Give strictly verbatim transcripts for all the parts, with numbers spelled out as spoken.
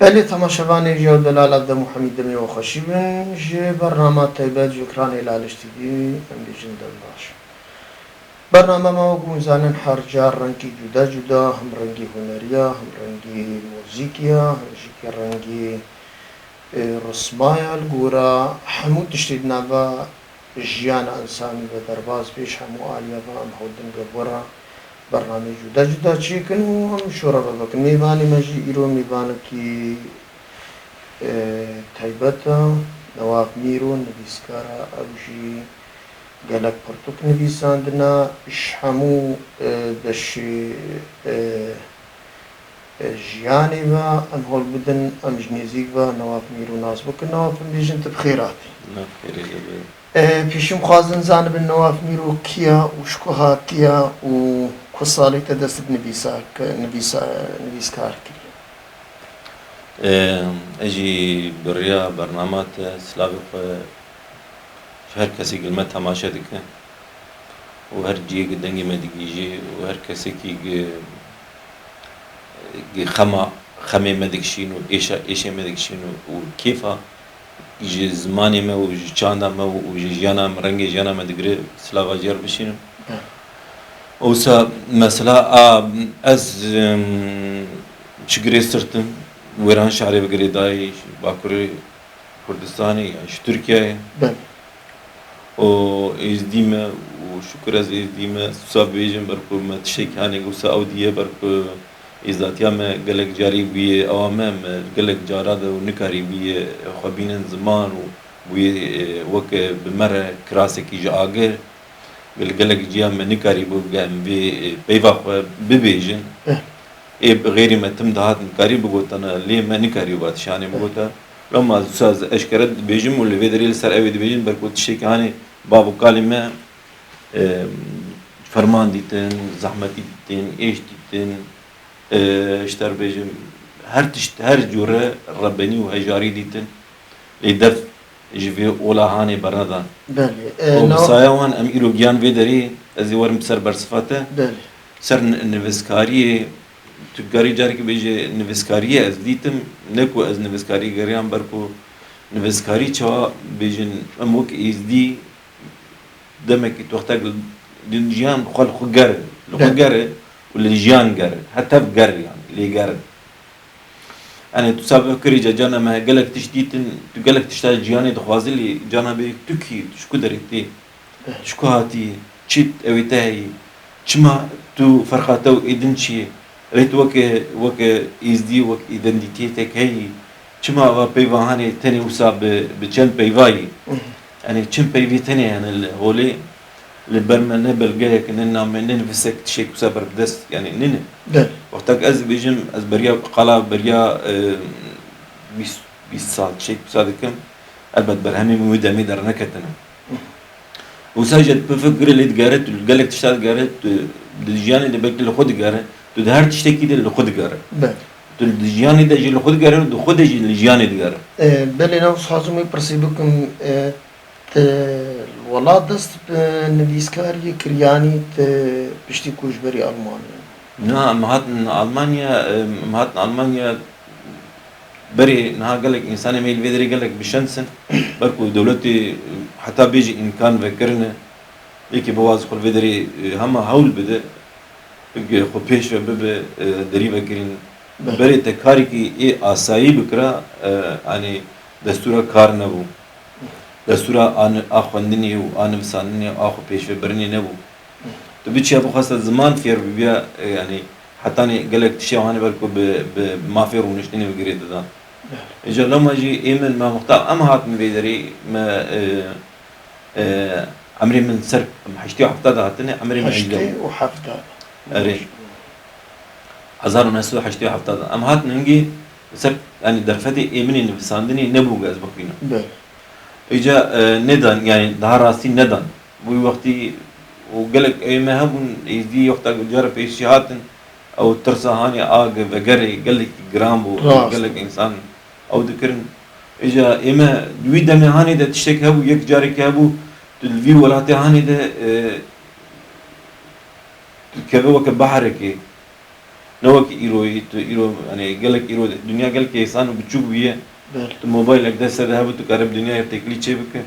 Belê temaşevanê ji ew delal ev dem û hemî demê we xweşî bin. Ji bernama taybet ji ekranê Laliş T V em bêjin dem baş. Bernama me wekî hûn zanin her car rengî cuda cuda, him rengî huneriya, him rengî muzîkiya, him jî rengî, e, rismaya li gora hemû tiştê di nava jiyana însanî ve derbas bê, ji hemû aliya ve em hewldin gevwera bernameyê cuda cuda çêkin û em şora ve bikin. Mêvanê me jî îro mêvanekî, e, taybet e, Newaf Mîro, nivîskar e, ew jî gelek pirtûk nivîsandine, ji hemû, e, beşê, e, e, jiyanê ve em hol bidin, em ji nêzîk ve Newaf Mîro nas bikin. Newaf, em bêjin tu bi xêr hatî. Na, xêrê de be. E, pêşî em xwazin zanibin Newaf Mîro kî ye û ji ku hatiye û ku salê te dest bi nivîsa-, nivîsa-, nivîskar kiriye? E, ez jî bi riya bernama te silavê xwe ji her kesê ku li me temaşe dike û her cihê ku dengê me digihîjê û her kesekî ku, ku xema, xemê me dikişîn û êşa, êşê me dikişîn û, û kêfa ji zimanê me û ji çanda me û ji jiyana me, rengê jiyana me digire, silava jê re bişînim. Wisa mesela a, ez, em, çi girê sirtim, wêran şarê bi girêdayî, ji Bakurê Kurdistanê, ya ji Tirkiyeyê. Belê. Û êzdî me, û şukur ez êzdî me, wisa bêjim, ber ku me tiştekî hanê wisa ew diye, ber ku êzdatiya me gelek carî bûye, ewa me, me gelek cara de û nikarî bûye, xwe bînin ziman û bûye, e, weke bi me re kirasekî ji agir. Li gelek ciya me nikarîbû em vê, e, peyva xwe bibêjin. Eh. Ê bi xêrî me tim dihatin karî bigotana, lê me nikarî va tişanê bigota. Loma ez wisa ez eşkere dibêjim û li vê derê li ser ew ê dibêjin, ber ku tiştekî hanê bav û kalê me, e, ferman dîtin, zehmetî dîtin, êş dîtin, e, ji te re bêjim, her tişt, her cure rebenî û hejarî dîtin. Lê dev ji vê ola hanê bernedan. Belê. E, Û bi na- saya wan em îro giyan vê derê, ez ê werim ser bersifa te. Belê. Ser ni-, nivîskariyê, tu dikarî carekê bêjê nivîskariyê ez dîtim, ne ku ez nivîskariyê geriyam, ber ku nivîskarî çawa bêjin, em wek êzdî demekî tu wextek li, di jiyan xwe li xwe ger, li xwe Belê. ger û li jiyan ger, hetev ger yani, lê ger. Yanî tu sabe kirî ca cana me gelek tişt dîtin, tu gelek tişta jiyanê dixwazî lê cana bê tu kî, tu ji ku derê tê, ji ku hatî, çi ew ê te heyî, çima tu ferqa te û ê din çi ye? Lê tu weke, weke êzdî, wek îdentîtêtek heyî, çima eva peyva hanê tenê wisa bi, bi çend peyva yî? Mhm. Yanî çend peyvê tenê hene li holê? Li ber me ne belgeyek, ne name, ne nivîsek tiştek wisa ber bi dest, yanî nîne. Belê. Wextek ez dibêjim, ez beriya qala, beriya, e, bîst, bîst sal tiştek wisa dikim, elbet berhemê min wê demê derneketine. Wisa jî tu bifikirî lê digere, tu li gelek tişta digere, tu di jiyanê de belkî li xwe digere, tu di her tiştekî de li xwe digere. Belê. Tu di jiyanê de jî li xwe digere û di xwe de jî li jiyanê digere. E, belê, ne ez dixwazim wê pirsê bikim, e, Te li welat dest bi nivîskariyê kir, yanî te piştî ku ji berî Almanya? Na, em hatin Almanya, em hatin Almanya berê niha gelek însanê me li vê derê gelek bi şens in. Ber ku dewletê heta bêjî îmkan vekirine, yekê biwaz xwe li vê derê, e, hema hewl bide, xwe pêş ve bibe, e, derî vekirîn. Belê. Berê te karekî ê asayî bikira, e, yanî destûra kar nebû. Destûra a ni-, a xwendinê û a nivisandinê û a xwe pêşvebirinê nebû. Tu biçiya bixwesta ziman fêr bibiya, e, yanî hetanî gelek tiştê wan ê ber ku bi, bi mafê rûniştinê ve girê didan. Belê. Îca loma jî ê min, me muxtar, em hatin vê derê, me, e, e, emrê min ser heştê û hefta de hatine, emrê min hejdeh. Heştê û hefta. Erê. Hezar û neh sed û heştê û heft de. Em hatin hingî li ser, yanî derfetê ê min ê nivisandinê nebû ku ez bixwînim. Belê. Îca, e, nedan, yanî daha rastî nedan. Wî wextî û gelek ê me hebûn, êzdî wexta ku cara pêşî hatin, ew tirsa hanê a ge-, vegerê gelekî giran bû, Rast. gelek însan ew dikirin. Îca ê me di wî demê hanê de tiştek hebû, yek carekî hebû, tu li vî welatê hanê de, e, tu dikeve weke beherekê. Ne wekî îroyî, tu îro, yani gelek îro, dinya gelek hêsan û biçûk bûye. Belê. Tu mobaylek dest te de hebû, tu kare bi dinyayê têkilî çê bike.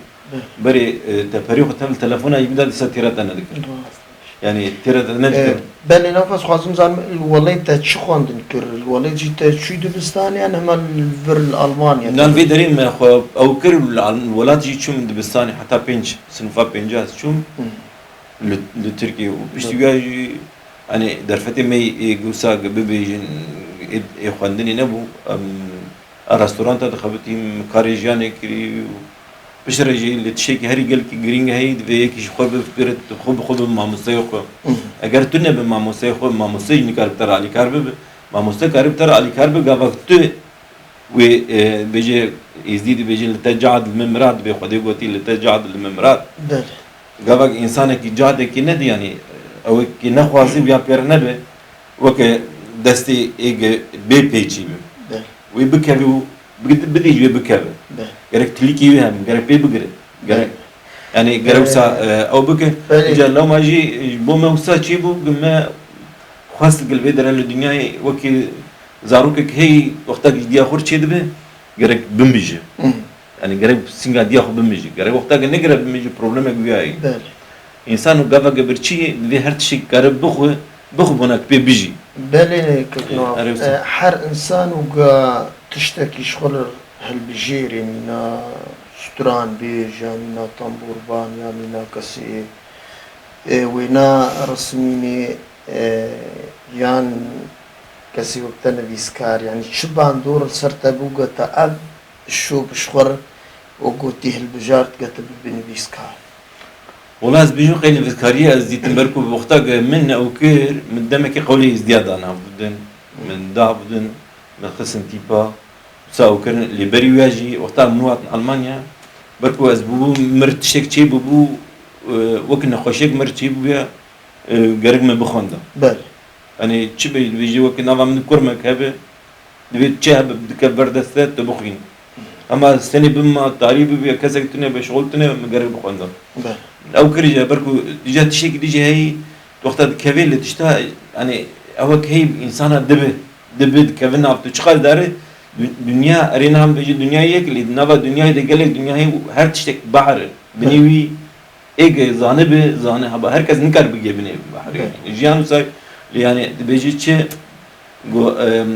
Belê. Berê, e, te perî xwe tev li telefona yî bida dîsa têra te nedikin. Rast. Yani têra te nedikin. E, belê, nafes xwazim zanim, li welê te çi xwendin kir? Li welê jî te çûyî dibistanê yan hema li vir li Almanya? Nan vê derê me xwe ew kir, li Al-, welat jî çûm dibistanê heta pênc, sinifa pênca ez çûm. Hı. Li, li Tirkiyê û piştî Hı. wîya jî, hani derfetê me yê, wisa bibêjin, ê, ê xwendinê nebû. Em, A restoranta dixebitîm, karê jiyanê kirî û piştre jî li tiştekî herî gelkî girîng heyî, divê yekî ji xwe bifikire, tu xwe bi xwe bi mamosteyê xwe. Mhm. Eger tu nebe mamosteyê xwe, mamoste jî nikare bi te re alîkar bibe. Mamoste kare bi te re alîkar bibe, gava tu wê, e, bêje, Êzdî dibêje, "Li te cad li min mirad", dibê Xwedê gotî, "Li te cad li min mirad." Belê. Gavak însanekî cadekî nedi, yanî ewekî nexwazî wiya pê re nebe, weke destê êge bê pêçî bi. Be. Wê bikeve û bid-, bidî ji wê bikeve. Be. Gerek tilîkî wê hebin, gerek pê bigire. Gerek, Be. yanî gerek Be. wisa, e, ew bike. Belê. Îca lewma jî ji bo me wisa çêbû, me xwest gil vê dere li dinyayê wekî zarokek heyî wexta ji diya xwe çê dibe, gerek bimije. Hı. Yani gerek singa diya xwe bimijî. Gerek wexta ke negire bimijî problemek wî ye. Belê. Însan û gaveke birçî divê her tiştek kare bixwe, bixwe bona pê bijî. Belê, kek Naf. Erê wisa. E, her însan û ga tiştekî ji xwe li hilbijêrê mîna stran bêj ya mîna tamburban ya mîna kesê, e, wêna resmînê, e, yan kesê wek te nivîskar, yani çi bandor li ser te bû ga te ev şo bi ji xwe re û gotî hilbijart gete bibe nivîskar. Wela ez bêjim qey nivîskariyê ez dîtim, ber ku bi wexta ge min ew kir, min demekê qewlê Êzdiya da nav bidin, min da bidin, min xistin tîpa, wisa ew kirin, lê berî wîya jî wexta min hatin Almanya, ber ku ez bûbû mir tiştek çê bûbû, e, wek nexweşiyek mir çê bûye, e, gerek min bixwenda. Belê. Yanî çi bê, dibêjî wekî nava min kurmek hebe, divê çi hebe dike ber dest te, tu bixwînî. Hema senê bima tarî bibe, kesek tune be, şixul tune be, min gerek bixwenda. Be. Ew kirî jî, ber ku dîja tiştekî dî jî heyî, wexta dikevê li tişta, yanî ewek heyî însana dibe, dibe dikeve nav tu. Çiqas dare, dü-, dinya, erê niha bêjî dinyayê yek, lê di nava dinyayê de gelek dinya heyî û her tiştek bahir e. Binê Be. wî Ê ge zanibe, zane heba. Her kes nikare bigê binê bahrê. Evet. Jiyan wisa, yani, dibêjî çi? Go, em,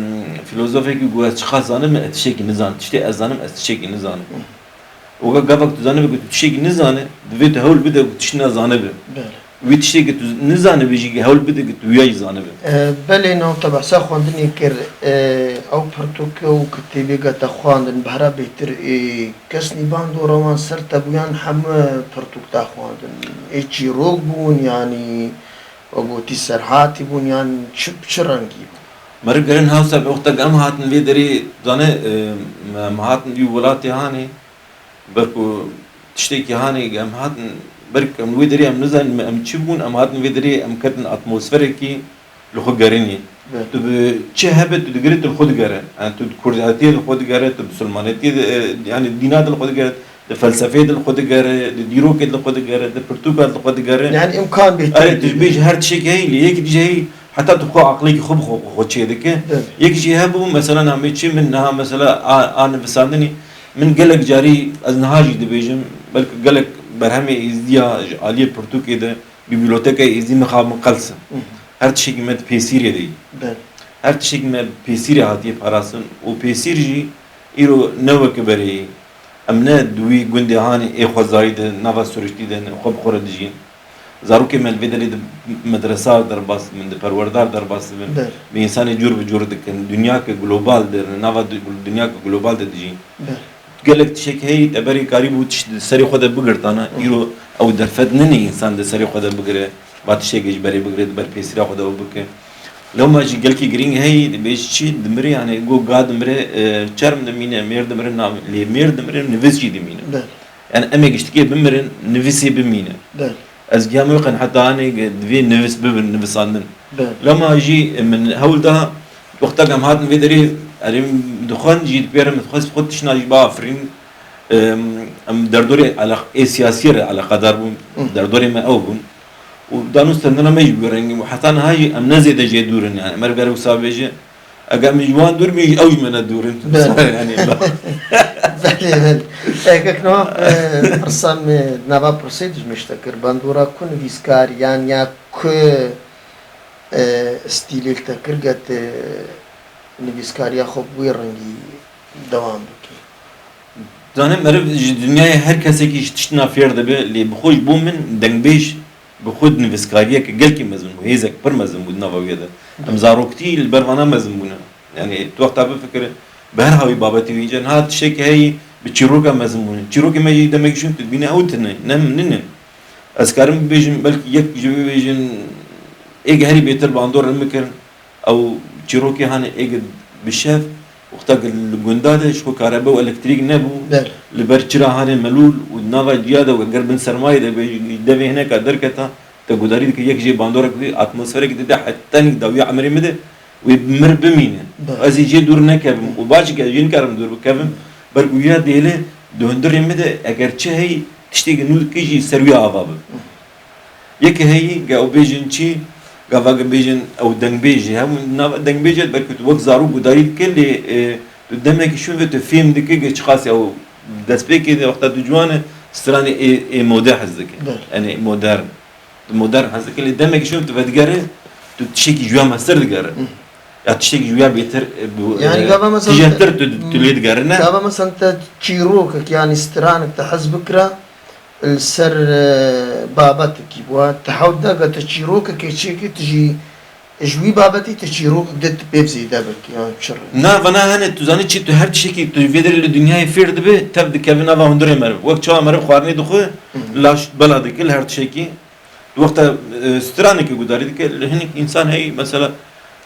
filozofekî go, "Ez çiqas zanim, ez tiştekî nizanim. Tiştê ez zanim, ez tiştekî nizanim." Hı. Oga gavak tu zanibe ku tu tiştekî nizane, divê tu hewl bide ku tiştî na zanibe. Belê. Wî tiştekî tu nizanibe jî hewl bide ku tu wîya jî zanibe. E, belê, nav te behsa xwendinê kir. E, ew pirtûk û kitêbê ge te xwendin, behra bêtir, e, Kesnî bandora wan ser te bûyan hemû pirtûk te xwendin. Ê çîrok bûn, yanî wek gotî serhatî bûn, yan çi, bi çi rengî bûn? Meriv gerin hewsa be wexta em hatin vê derê, zane, e, em hatin vî welatê hanê, ber ku tiştekî hanê em hatin, ber ku em wê derê em nizanin em çi bûn, em hatin vê derê em ketin atmosferekî li xwe gerinî. Evet. Tu bi çi hebe tu digirî, tu li xwe digere. Yani tu di kurdatiyê li xwe digere, tu bi sulmanetiyê de, e, yani dîna de li xwe digere, di felsefeyê de li xwe digere, di dîrokê de li xwe digere, di pirtûka de li xwe digere. Yani imkan bêtir Erê, tu dibî. Dibêjî her tiştekî heyî, lê yekî dî jî heyî, heta tu xwe aqlekî xwe bi xwe, xwe çê dike. Evet. Yekî jî hebû, mesela namê çi min niha mesela a, a nivîsandinî, min gelek carî ez niha jî dibêjim, belkî gelek berhemê êzdiya ji aliyê pirtûkê de, Biblîotekayê Êzî mixabin qels e. Hı hı. Her tiştekî me di pêsîrê de yî. Belê. Her tiştekî me bi pêsîrê hatiye parastin û pêsîr jî îro ne weke berê ye. Em ne di wî gundê hanê ê xwezayî de, nava siruştî de ne xwe bi xwe re dijîn. Zarokê me li vê derê di medresa derbas dibin, di perwerdar derbas dibin. Belê. Bi însanê cûr bi cûr dikin. Dinyake global de, nava di-, dinyake global de dijîn. Belê. Gelek tiştek heyî te berê karîbû tişt di serê xwe de bigirtana. Hı. Îro ew derfet nîne însan di serê xwe de bigire, va tiştekê ji berê bigire, di ber pêsîra xwe de ew bike. Lewma jî gelkî girîng heyî, dibêjî çi, dimire, yani go ga dimire, e, çerm dimîne, mêr dimire, na, lê mêr dimire, nivîs jî dimîne. Belê. Yani em ê giştikê bimirin, nivîsê bimîne. Belê. Ez giya min qenheta anê ge divê nivîs bibin, nivîsandin. Belê. Lema jî min hewl da, wexta em hatin vê derê, erê min dixwend jî dipêre min dixwest xwe tişna jî biafirîn. Em, em derdorê eleq-, ê siyasiyê re eleqedar bûn, Hı. derdorê me ew bûn. û danû stendina me jî bi wî rengî bû. Heta niha jî em ne zêde jê dûr in yani. Meriv gere wisa bêje, eger em ji wan dûr bin jî ew ji me ne dûr in. Belê. Yani, Belê, belê. E, kek Newaf, e, pirsa me, nava pirsê dijmin ji te kir. Bandora ku nivîskar yan ya ku, e, stîlê li te kir, get, e, nivîskariya xwe bi wî rengî dewam bike? Zanim meriv ji dinyayê her kesekî ji tiştina fêr dibe, lê bi xwe ji bo min dengbêj bi xwe nivîskariyeke gelkî mezin bû, hêzek pir mezin bû di nava wê de. Em zaroktî li ber vana mezin bûne. Yani tu wexta bifikire, bi her hawî babetî wî, niha tiştekî heyî bi çîroka mezin bûne. Çîrokê me jî demek şûn tu dibîne ew tune, ne, nîne. Ez karim bibêjim, belkî yek ji bibêjin, ê ge herî bêtir bandor min kirin. Ew çîrokê hane êgid bi şev, wexta ku li gunda de ji xwe karebe û elektrîk nebû, Belê. li ber çira hane melûl û di nava ciya de, eger bin sermayê de be, ji devê hineka derketa, te gudarî dike, yek jê bandorek wî atmosferek dide, hetanî dawiya emirê min de wê mir bimîne. Belê. Ez ê jê dûr nekevim û baş e ku ez jê nikarim dûr bikevim, ber ku ya dêle di hundirê min de eger çi heyî tiştê ku nû dike jî ser wî ava bibe. Yekê heyî, ge ew bêjin çi, gava ge bêjin ew dengbêj e. Hemû nava dengbêj e, belkî tu wek zarok gudarî dike, lê, e, tu demekî şûn ve tu fêm dike ge çiqas ew destpêkê de wexta tu ciwan e, stranê ê, ê mode hez dike. Ber. Yani modern. Tu modern hez dike, lê demekî şûn tu vedigere, tu tiştekî ji wî ya mestir digere. Hı. Ya tiştekî ji wî ya bêtir, e, bu, Yani e, gava mesela tijehtir tu, tu lê digerine. Gava mesela te çîrokek, yani stranek te hez bikira, li ser, e, babetekî bû. Te hewt da, ga te çîrokekê çêkir, tu jî ji wî babetî te çîrok di pê zêde bik, yan çi re? Na, vana hene, tu zanî çi, tu her tiştekî, tu vê derê li dinyayê fêr dibe, tev dikeve nava hundirê meriv. Wek çawa meriv xwarinê dixwe, Hı hı. laş bela dike li her tiştekî. Wexta, e, stranekê gudarî dike, li hinek însan heyî, mesela,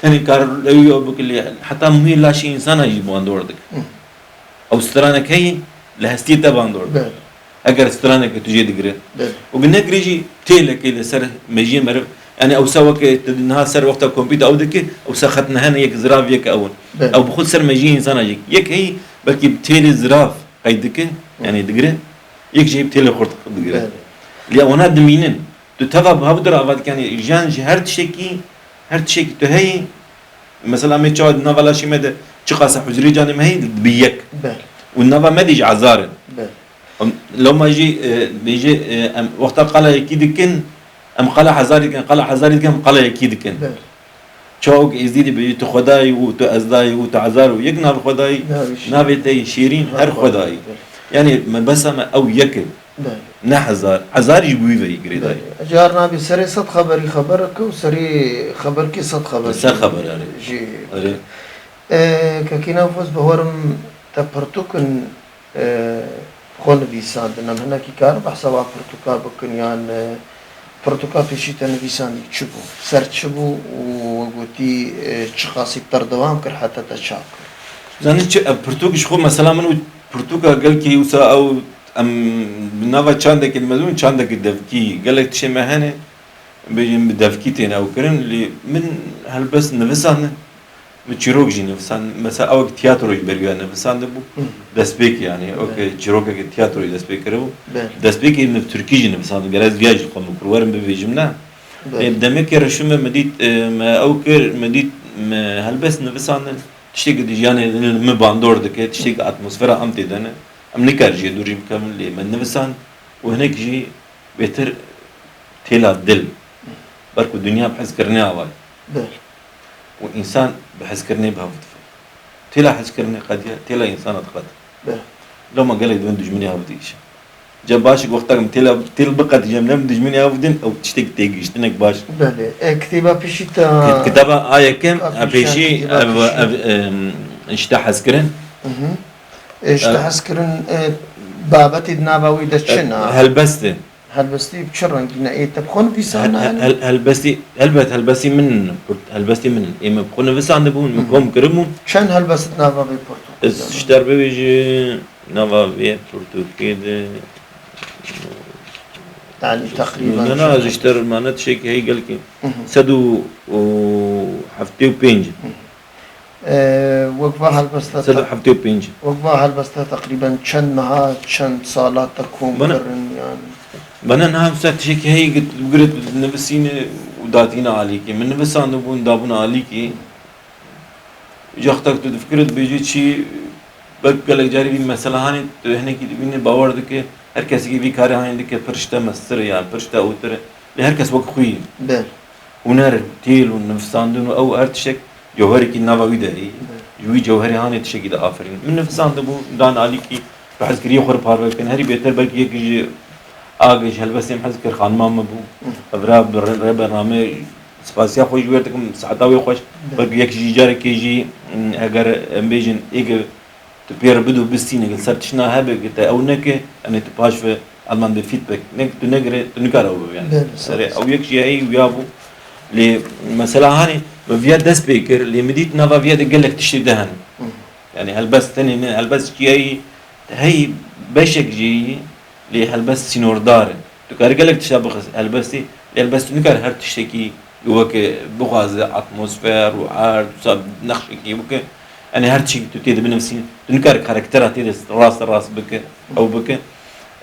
tenê kar ew ya bike, lê heta muhê laşê însana jî bandor dike. Hı. Ew stranek heyî li hestiyê te bandor dike. Belê. Eger straneke tu jê digire. Belê. Û bi negirê jî têlekê li ser mejiyê meriv, yani ewsa weke tu niha ser wexta kompîta ew dike, ewsa xetine hene yek zirav yek ew in. Belê. Ew bi xwe ser mejiyê însana jî. Yek heyî belkî bi têlê zirav qeyd dike, Hı. yani digire, yek jî bi têlê xurt digire. Belê. Lê wana dimînin. Tu teva bi hev dir ava dike, yani jiyan ji her tiştekî, her tiştekî tu heyî, mesela me çawa di nava laşê me de çiqasa huzurê canê me heyî, dibe yek. Belê. Û nava me de jî ezar e. Belê. Em, lewma jî, e, bêje, e, em wexta qala yekî dikin, em qala hezarî dikin, qala hezarî dikin, em qala yekî dikin. Belê. Çawa ku êzdî dibêjî, tu Xwedayî û tu Ezdayî û tu Ezar û yek nav Xwedayî, Navê şîrîn. navê te yî şîrîn, Her her Xwedayî. Xwedayî. Belê. Yani mebesa me ew yek e. Belê. Ne hezar. Hezar jî bi wî ve yî girêdayî. Belê. Car nabî serê sed xeberî xeberek e û serê xeberkî sed xeber Ser jî xeber, erê. jî. Erê. E, Kekî Newaf, ez bawerim te pirtûkin, e, xwe nivîsandin. Em hinekî karin behsa wan pirtûka bikin yan, e, pirtûka pêşî te nivîsandî çi bû? Ser çi bû û we gotî, e, çiqasî berdewam kir heta te çap kir? Zanî çi, ev pirtûk ji xwe mesela min û pirtûka gelkî wisa ew em bi nava çandekî dimezin, çandekî devkî, gelek tiştê me hene, bêjin bi devkî tên ew kirin, lê min helbest nivisandin, min çîrok jî nivisandin. Mesela ew wek tiyatro ji ber wî ya nivisandibû, Hı. destpêk yani, ew Hı. ke çîrokeke tiyatroyê destpêk kiribû. Belê. Destpêkê min tirkî jî nivisandin, gere ez viya jî xwe min kur werin bibêjim ne. Belê. Ê, demekê re şûme min dît, e, me ew kir, min dît me helbest nivisandin. Tiştekî di jiyanê min bandor dike, tiştekî atmosfera em tê de ne. Em nikar jê dûrî bikevin, lê me nivisand û hinek jî bêtir têla dil. Ber ku dinya bi hezkirinê ava ye. Belê. Û însan bi hezkirinê bi hev dife. Têla hezkirinê qediya, têla însana diqet. Belê. Loma gelek dibin dijminê hev diêşin. Ca baş e, wexta em têla, têl biqetîjin, em ne dijminê hev din, ew tiştek têgihiştinek baş. Belê. E, kitêba pêşî te Ki-, kitaba a yekem, a a pêşî, pêşî, kitêba ev, pêşî. ev, em, ji te hez kirin. Hı hı. E, ji te E, hez kirin, e, babetê di nava wî de çi e, ne? Helbest e. Helbestî bi çi rengî ne? Ê te bi xwe nivîsandine Hel-, hel-, hel-, helbestî, helbet helbestî min in, pir-, helbestî min in. Ê min bi xwe nivisandibûn, min Hı. kom kiribûn. Çend helbest di nava vê pirtûkê de ne? Ez ji te re bibêjim, nava vê pirtûkê de Yani teqrîben Ne, ne, çend? ez ji te re mane tiştekî heyî gelkî. Hı hı. Sed û heftê û pênc. Hı hı. Ee, wek va helbesta Sed û heftê û pênc. Wek va helbesta teqrîben çend meha, çend sala te kom Bana kirin yani? Bana niha wisa tiştekî heyî, bigire tu nivisîne û datîne alîkî. Min nivisandibûn, dabûn alîkî. Ji wexta ku tu difikire, dibêjî çi, belkî gelek carî vî mesela hanê tu hinekî dibîne, bawer dike, her kesekî vî karê hanê dike, pir ji te mestir e, yan pir ji te ewtir e. Lê her kes wek xwe ye. Ber. Huner, têl û nivîsandin û ew her tiştek cewherekî nava wî de heye. Ber. Ji wî cewherê hanê tiştekî de afirîn. Min nivisandibû, dan alîkî, bi hezkiriyê xwe re parve bikin. Herî bêtir belkî yek ji agê ji helbestê min hez kir, xanima min bû. Hı. Evra bi re-, re bername, spasiya xwe ji wê dikim, saeta wê xweş. Ber. Belkî yek jî carekê jî, mm, heger em bêjin, êge tu pê re bidû bistîne, li ser tiştna hebe, ki te ew neke, em ê tu paş ve, elman bi feedback. Ne, tu negire, tu nikare ew bibe yani. Belê, sağ ol. Erê, ew yek jî heyî wiya bû. Lê mesela hanê, min viya dest pê kir, lê min dît nava viya de gelek tiştê de hene. Hı. Yani helbest tenê ne, helbest jî heyî, heyî beşek jî heyî, lê helbest sînordar e. Tu karî gelek tişta bixis helbestê, lê helbest tu nikarî her tiştekî weke bixwaze, atmosfer û erd, wisa nexşekî bike. Yani her tiştekî tu tê de binivîsî, tu nikarî karaktera tê de rast rast bike, ew bike.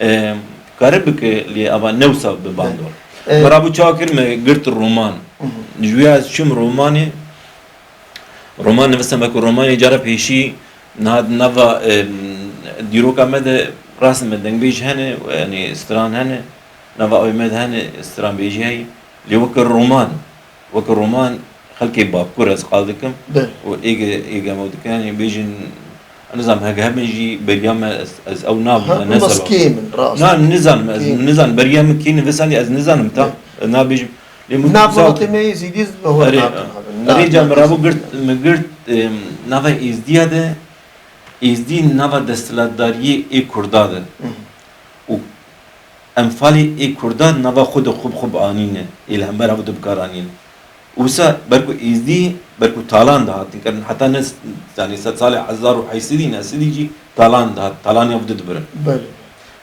Em, kare bike, lê ava ne wisa bi bandor. Evet. Min rabû çawa kir, me girt roman. Hı hı. Ji wî ya ez çûm romanê, roman nivîsim, wekî romanê cara pêşî niha di nava, em, dîroka me de rast me dengbêj hene, yani stran hene, nava ew me de hene, stranbêjî heye. Lê weke roman, weke roman xelkê Bakur ez qal dikim. Be. Û êge, êge me dikin, yani bêjin, nizam, hege hebin jî beriya me ez, ez ew nabim, ha, me ne maskê min, rast. Na, nizanim, ez nizanim, beriya min kî nivîsandî, ez nizanim tam. Be. Nabêjim. Lê min nav welatê me yê zîdî bi hol nakin. Erê, ca min rabû girt, min girt, em, nava Êzdiya de, Êzdî nava desthilatdariyê ê Kurda de. Hı. Û enfalê ê Kurda nava xwe de xwe bi xwe bi anîne, ê li hember hev de bi kar anîne. Û wisa ber ku Êzdî, ber ku talan dihatin kirin, heta ne, yani sed salê hezar û heyşt sedî, neh sedî jî talan dihat, talan hev de dibirin. Belê.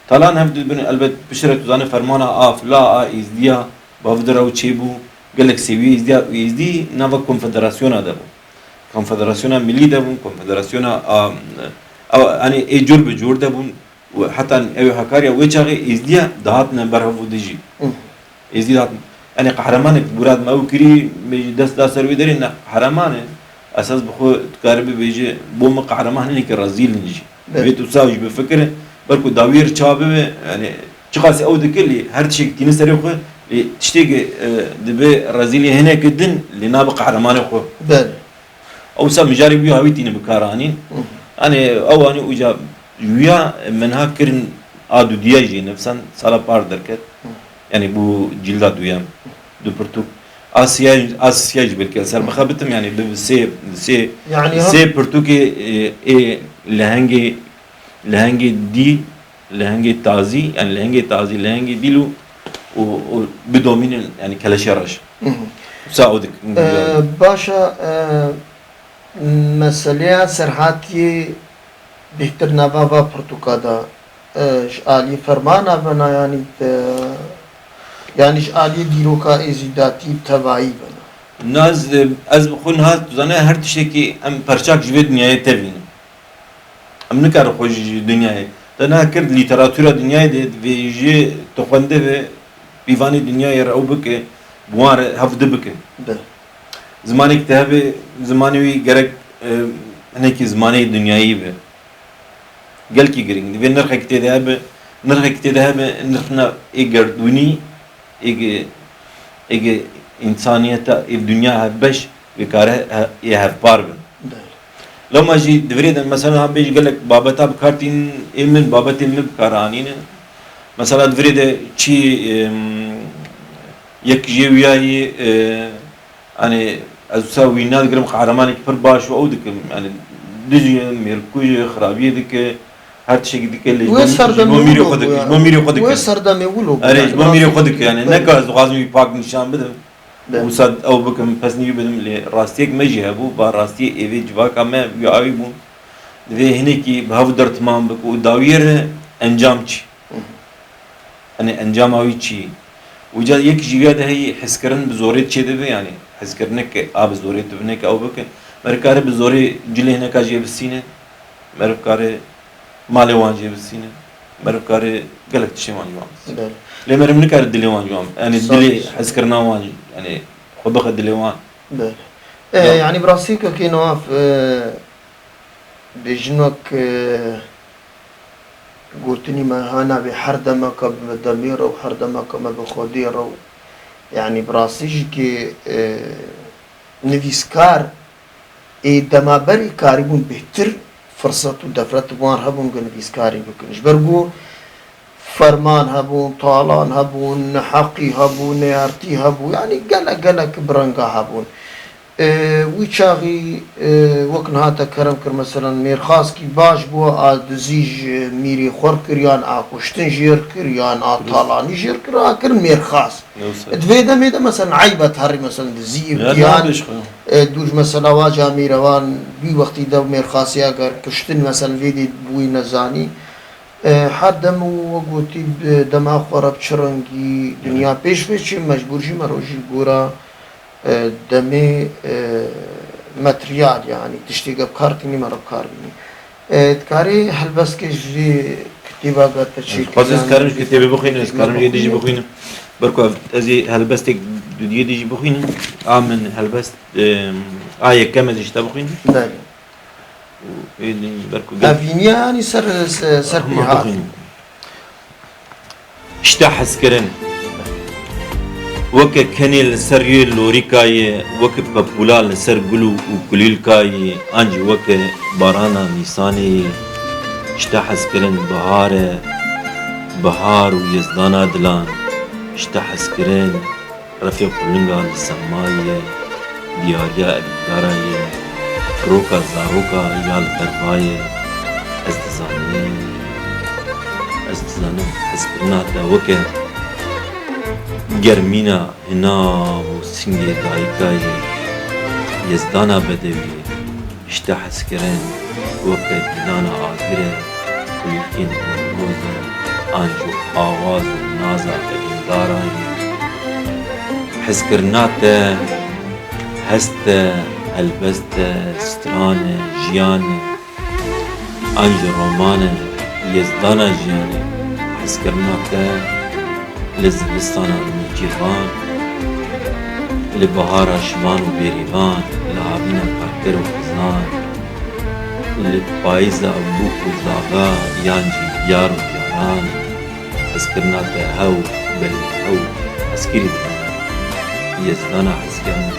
Talan hev de dibirin, elbet piştre tu zanî fermana a fila a Êzdiya, bi hev de re çêbû, gelek sêwiyê Êzdiya, û Êzdî nava konfederasyona de bû. Konfederasyona Milî de bûn, konfederasyona a, a, yani ê cur bi cur de bûn. Û heta ew Hakarya wê çaxê Êzdiya dihatine ber hev û dijî. Hı. Êzdî dihatin. Yani qehremanek murad me ew kirî, me jî dest da ser wê derê, ne qehreman e. Esas bi xwe dikare bibêje, bo min qehreman hinekî rezîl in jî. Evet. Divê tu saw jî bifikire, belku dawiyê re çawa bibe, yani çiqasî ew dike lê her tiştek tîne serê xwe, lê tiştêkê, e, dibe rezîlê hineke din, lê nabe qehremanê xwe. Belê. Ew wisa mijarê wî hawî tîne bi kar anîn. Hı. Hani ew anî uca wîya min ha kirin a dudiya jî nefsan sala par derket. Hı. Yani bu cilda duyem. Du pirtûk. Asya, Asya jî belki ser bixebitim yani bi sê, sê, yani ha- sê pirtûkê, e, ê lehengê, lehengê dî, lehengê tazî, yani lehengê tazî, lehengê dîl û, û, û bidomînin yani keleşe reş. Hı hı. Wisa o dik. Ee, başa, e, meseleya Serhatiyê bêhtir nava va pirtûka da, e, ji alî fermana ve na, yanî, e, yanî ji alî dîroka êzîdatî tevayî ve na. Naz, e, ez bi xwe niha, tu zanî, her tiştekî em perçak ji vê dinyayê tevînin. Em nikarin xwe ji, ji dinyayê. Te niha kir lîteratûra dinyayê de, divê ji tu xwende ve pîvanê dinyayê re ew bike, bi wan re hevdi bike. Be. Zimanekî te hebe, zimanê wî gerek, e, hinekî zimanê dinyayî be. Gelkî girîng. Divê nirxekî tê de hebe, nirxekî tê de hebe, nirxina ê gerdûnî, ê ge-, ê ge-, însaniyeta, ê dinya hevbeş, vê kare he-, ê hevpar bin. Belê. Loma jî di virê de, mesela, ha bêjî gelek babeta bi kar tînin, ê min, babetên min bi kar anîne. Mesela di virê de çi, em, yek jê wiyayî, e, hani ez wisa wîna digirim, qehremanekî pir baş û ew dikim. Yani dijî, mêrkuj, xirabiyê dike, her tiştekî dike, lê ji bo, ji bo mîrê xwe dike, ji bo mîrê xwe dike. Wê serdemê wilo bû. Erê, ji bo mîrê xwe dike, yani neka ez dixwazim wî pak nîşan bidim. Wisa ew bikim, pesnî wî bidim, lê rastiyek me jî hebû, va rastiyê êvê civaka me wî awî bûn. Divê hinekî bi hev dertimand bike û dawiyê re encam çi? Hı hı. Hani encama wî çi? Uca yek jî ya de heyî hezkirin bi zorê çêdibe, yani hezkirinek a bi zorê tu bineke ew bike. Meriv kare bi zorê cilê hineka jê bisîne. Meriv kare malê wan jê bisîne. Meriv karê gelek tiştê wan ji wan bistî. Belê. Lê meriv nikare dilê wan ji wan, yanî Sax dilê bistî. Hezkirina wan, yanî xwe bixe dilê wan. Belê. E, Ya. Yanî bi rastî Kokê Newaf, e, bêjin wek, e, gotinî me ha navê her demeka bi me demê re û her demeka me bi Xwedê re û, yanî bi rastî jî kê, e, nivîskar ê dema berê karîbûn bêhtir firset û defret wan hebûn ku nivîskarî bikin. Ji ber ku ferman hebûn, talan hebûn, neheqî hebû, neyartî hebû, yanî gelek gelek bi renga hebûn. E, wî çaxî, e, wek niha te kerem kir, meselen, mêrxaskî baş bû, a dizî ji mîrê xwe r kir, yan a kuştin jê r kir, yan a Dirust. Talanî jê r kir, a kirin mêrxas. Ne wisa. Di vê demê de, meselen, eyb e herî, meselen, dizî, Ya, yan, ne bêş xwe. E, dû ji mesela wa camîrewan, wî wextî de mêrxasiya ger kuştin, meselen, vê dê bûyî nezanî. E, her dem û we gotî bi dema xwe re bi çi rengî dinya pêş ve çê, mecbûr jî me rojî gora, e, demê, e, materyal, yanî tiştê ge bi kar tînî me re bi kar bînî. E, dikarî helbestkê ji vê kitêba ge te çêkiriyan? Ez dikarim ji kitêbê bixwînim, ez dikarim jê dî jî bixwînim. Ber ku ez ê helbestek dudiyê dî jî bixwînim. A min helbest, e, a yekem ez ê ji te bixwînim. Belê. Û ê din ber ku Evîniya yanî ser, ser, ser Hema pêhat. Bixwînim. Ji te hezkirin. Weke kenê li ser rûyê lorîka ye, weke pepûla li ser gul û, û kulîlka ye, an jî weke barana nîsanê ye. Ji te hezkirin bihar e, bihar û yezdana dilan. Ji te hezkirin refê qulinga li semma ye, diyariya evîndara ye, firoka zaroka ya li derva ye. Ez dizanim, ez dizanim hezkirina te weke germîna hinav û singê dayika ye, yezdana bedewî ye. Ji te hezkirin weke dîlana agir e, kulîlkên Newroz e, an jî awaz û naza evîndaran e. Hezkirina te hest e, helbest e, stran e, jiyan e, an jî roman e, yezdana jiyan e. Hezkirina te li zivistana nêçîrvan, li bihara şivan û bêrîvan, li havîna karker û xizan, li payîza bûk û zaga yan jî diyar û diyaran, hezkirina te hew, belê hew, hezkirî dizane, yezdana hezkirin.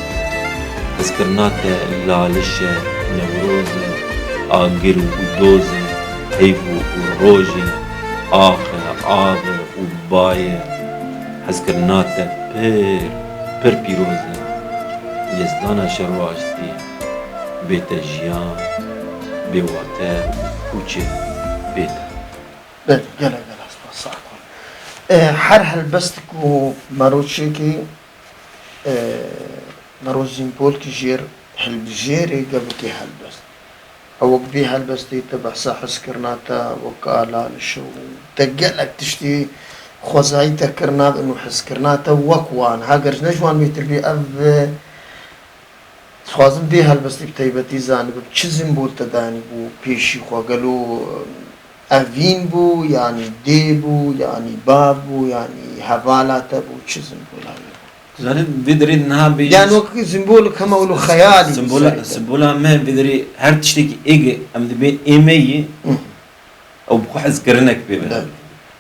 Hezkirina te laliş e, newroz e, agir û doz e, heyv û roj e, ax e, av e û bay e. Hezkirina te pir, pir pîroz e. Yezdana şer û aştiyê, bê te jiyan, bê wate û çi bê te. Belê, gelek, gelek spas, sax bû. E, her helbestik û mero çêkî, e, mero zîmbolkî jêr hilbijêrê ge bikê helbest. Ew wek vê helbestê te behsa hizkirina te wek a laliş û te gelek tiştî xwezayî te kirina û hizkirina te wek wan. Heger ji ne ji wan bêtir bî, ev, e, dixwazim vê helbestê bi taybetî zanibim, çi zîmbol te danî bû pêşî xwe? Gelo, e, evîn bû, yanî dê bû, yanî bav bû, yanî hevala te bû, çi zîmbola wî bû? Zanî vê derê niha bê Yan wek zîmbolek hema wilo xeyalî Zîmbola, ser te. Zîmbola me vê derê her tiştekî êge em dibê ê me yî, Hı. ew bi xwe hezkirinek pê ve. Belê.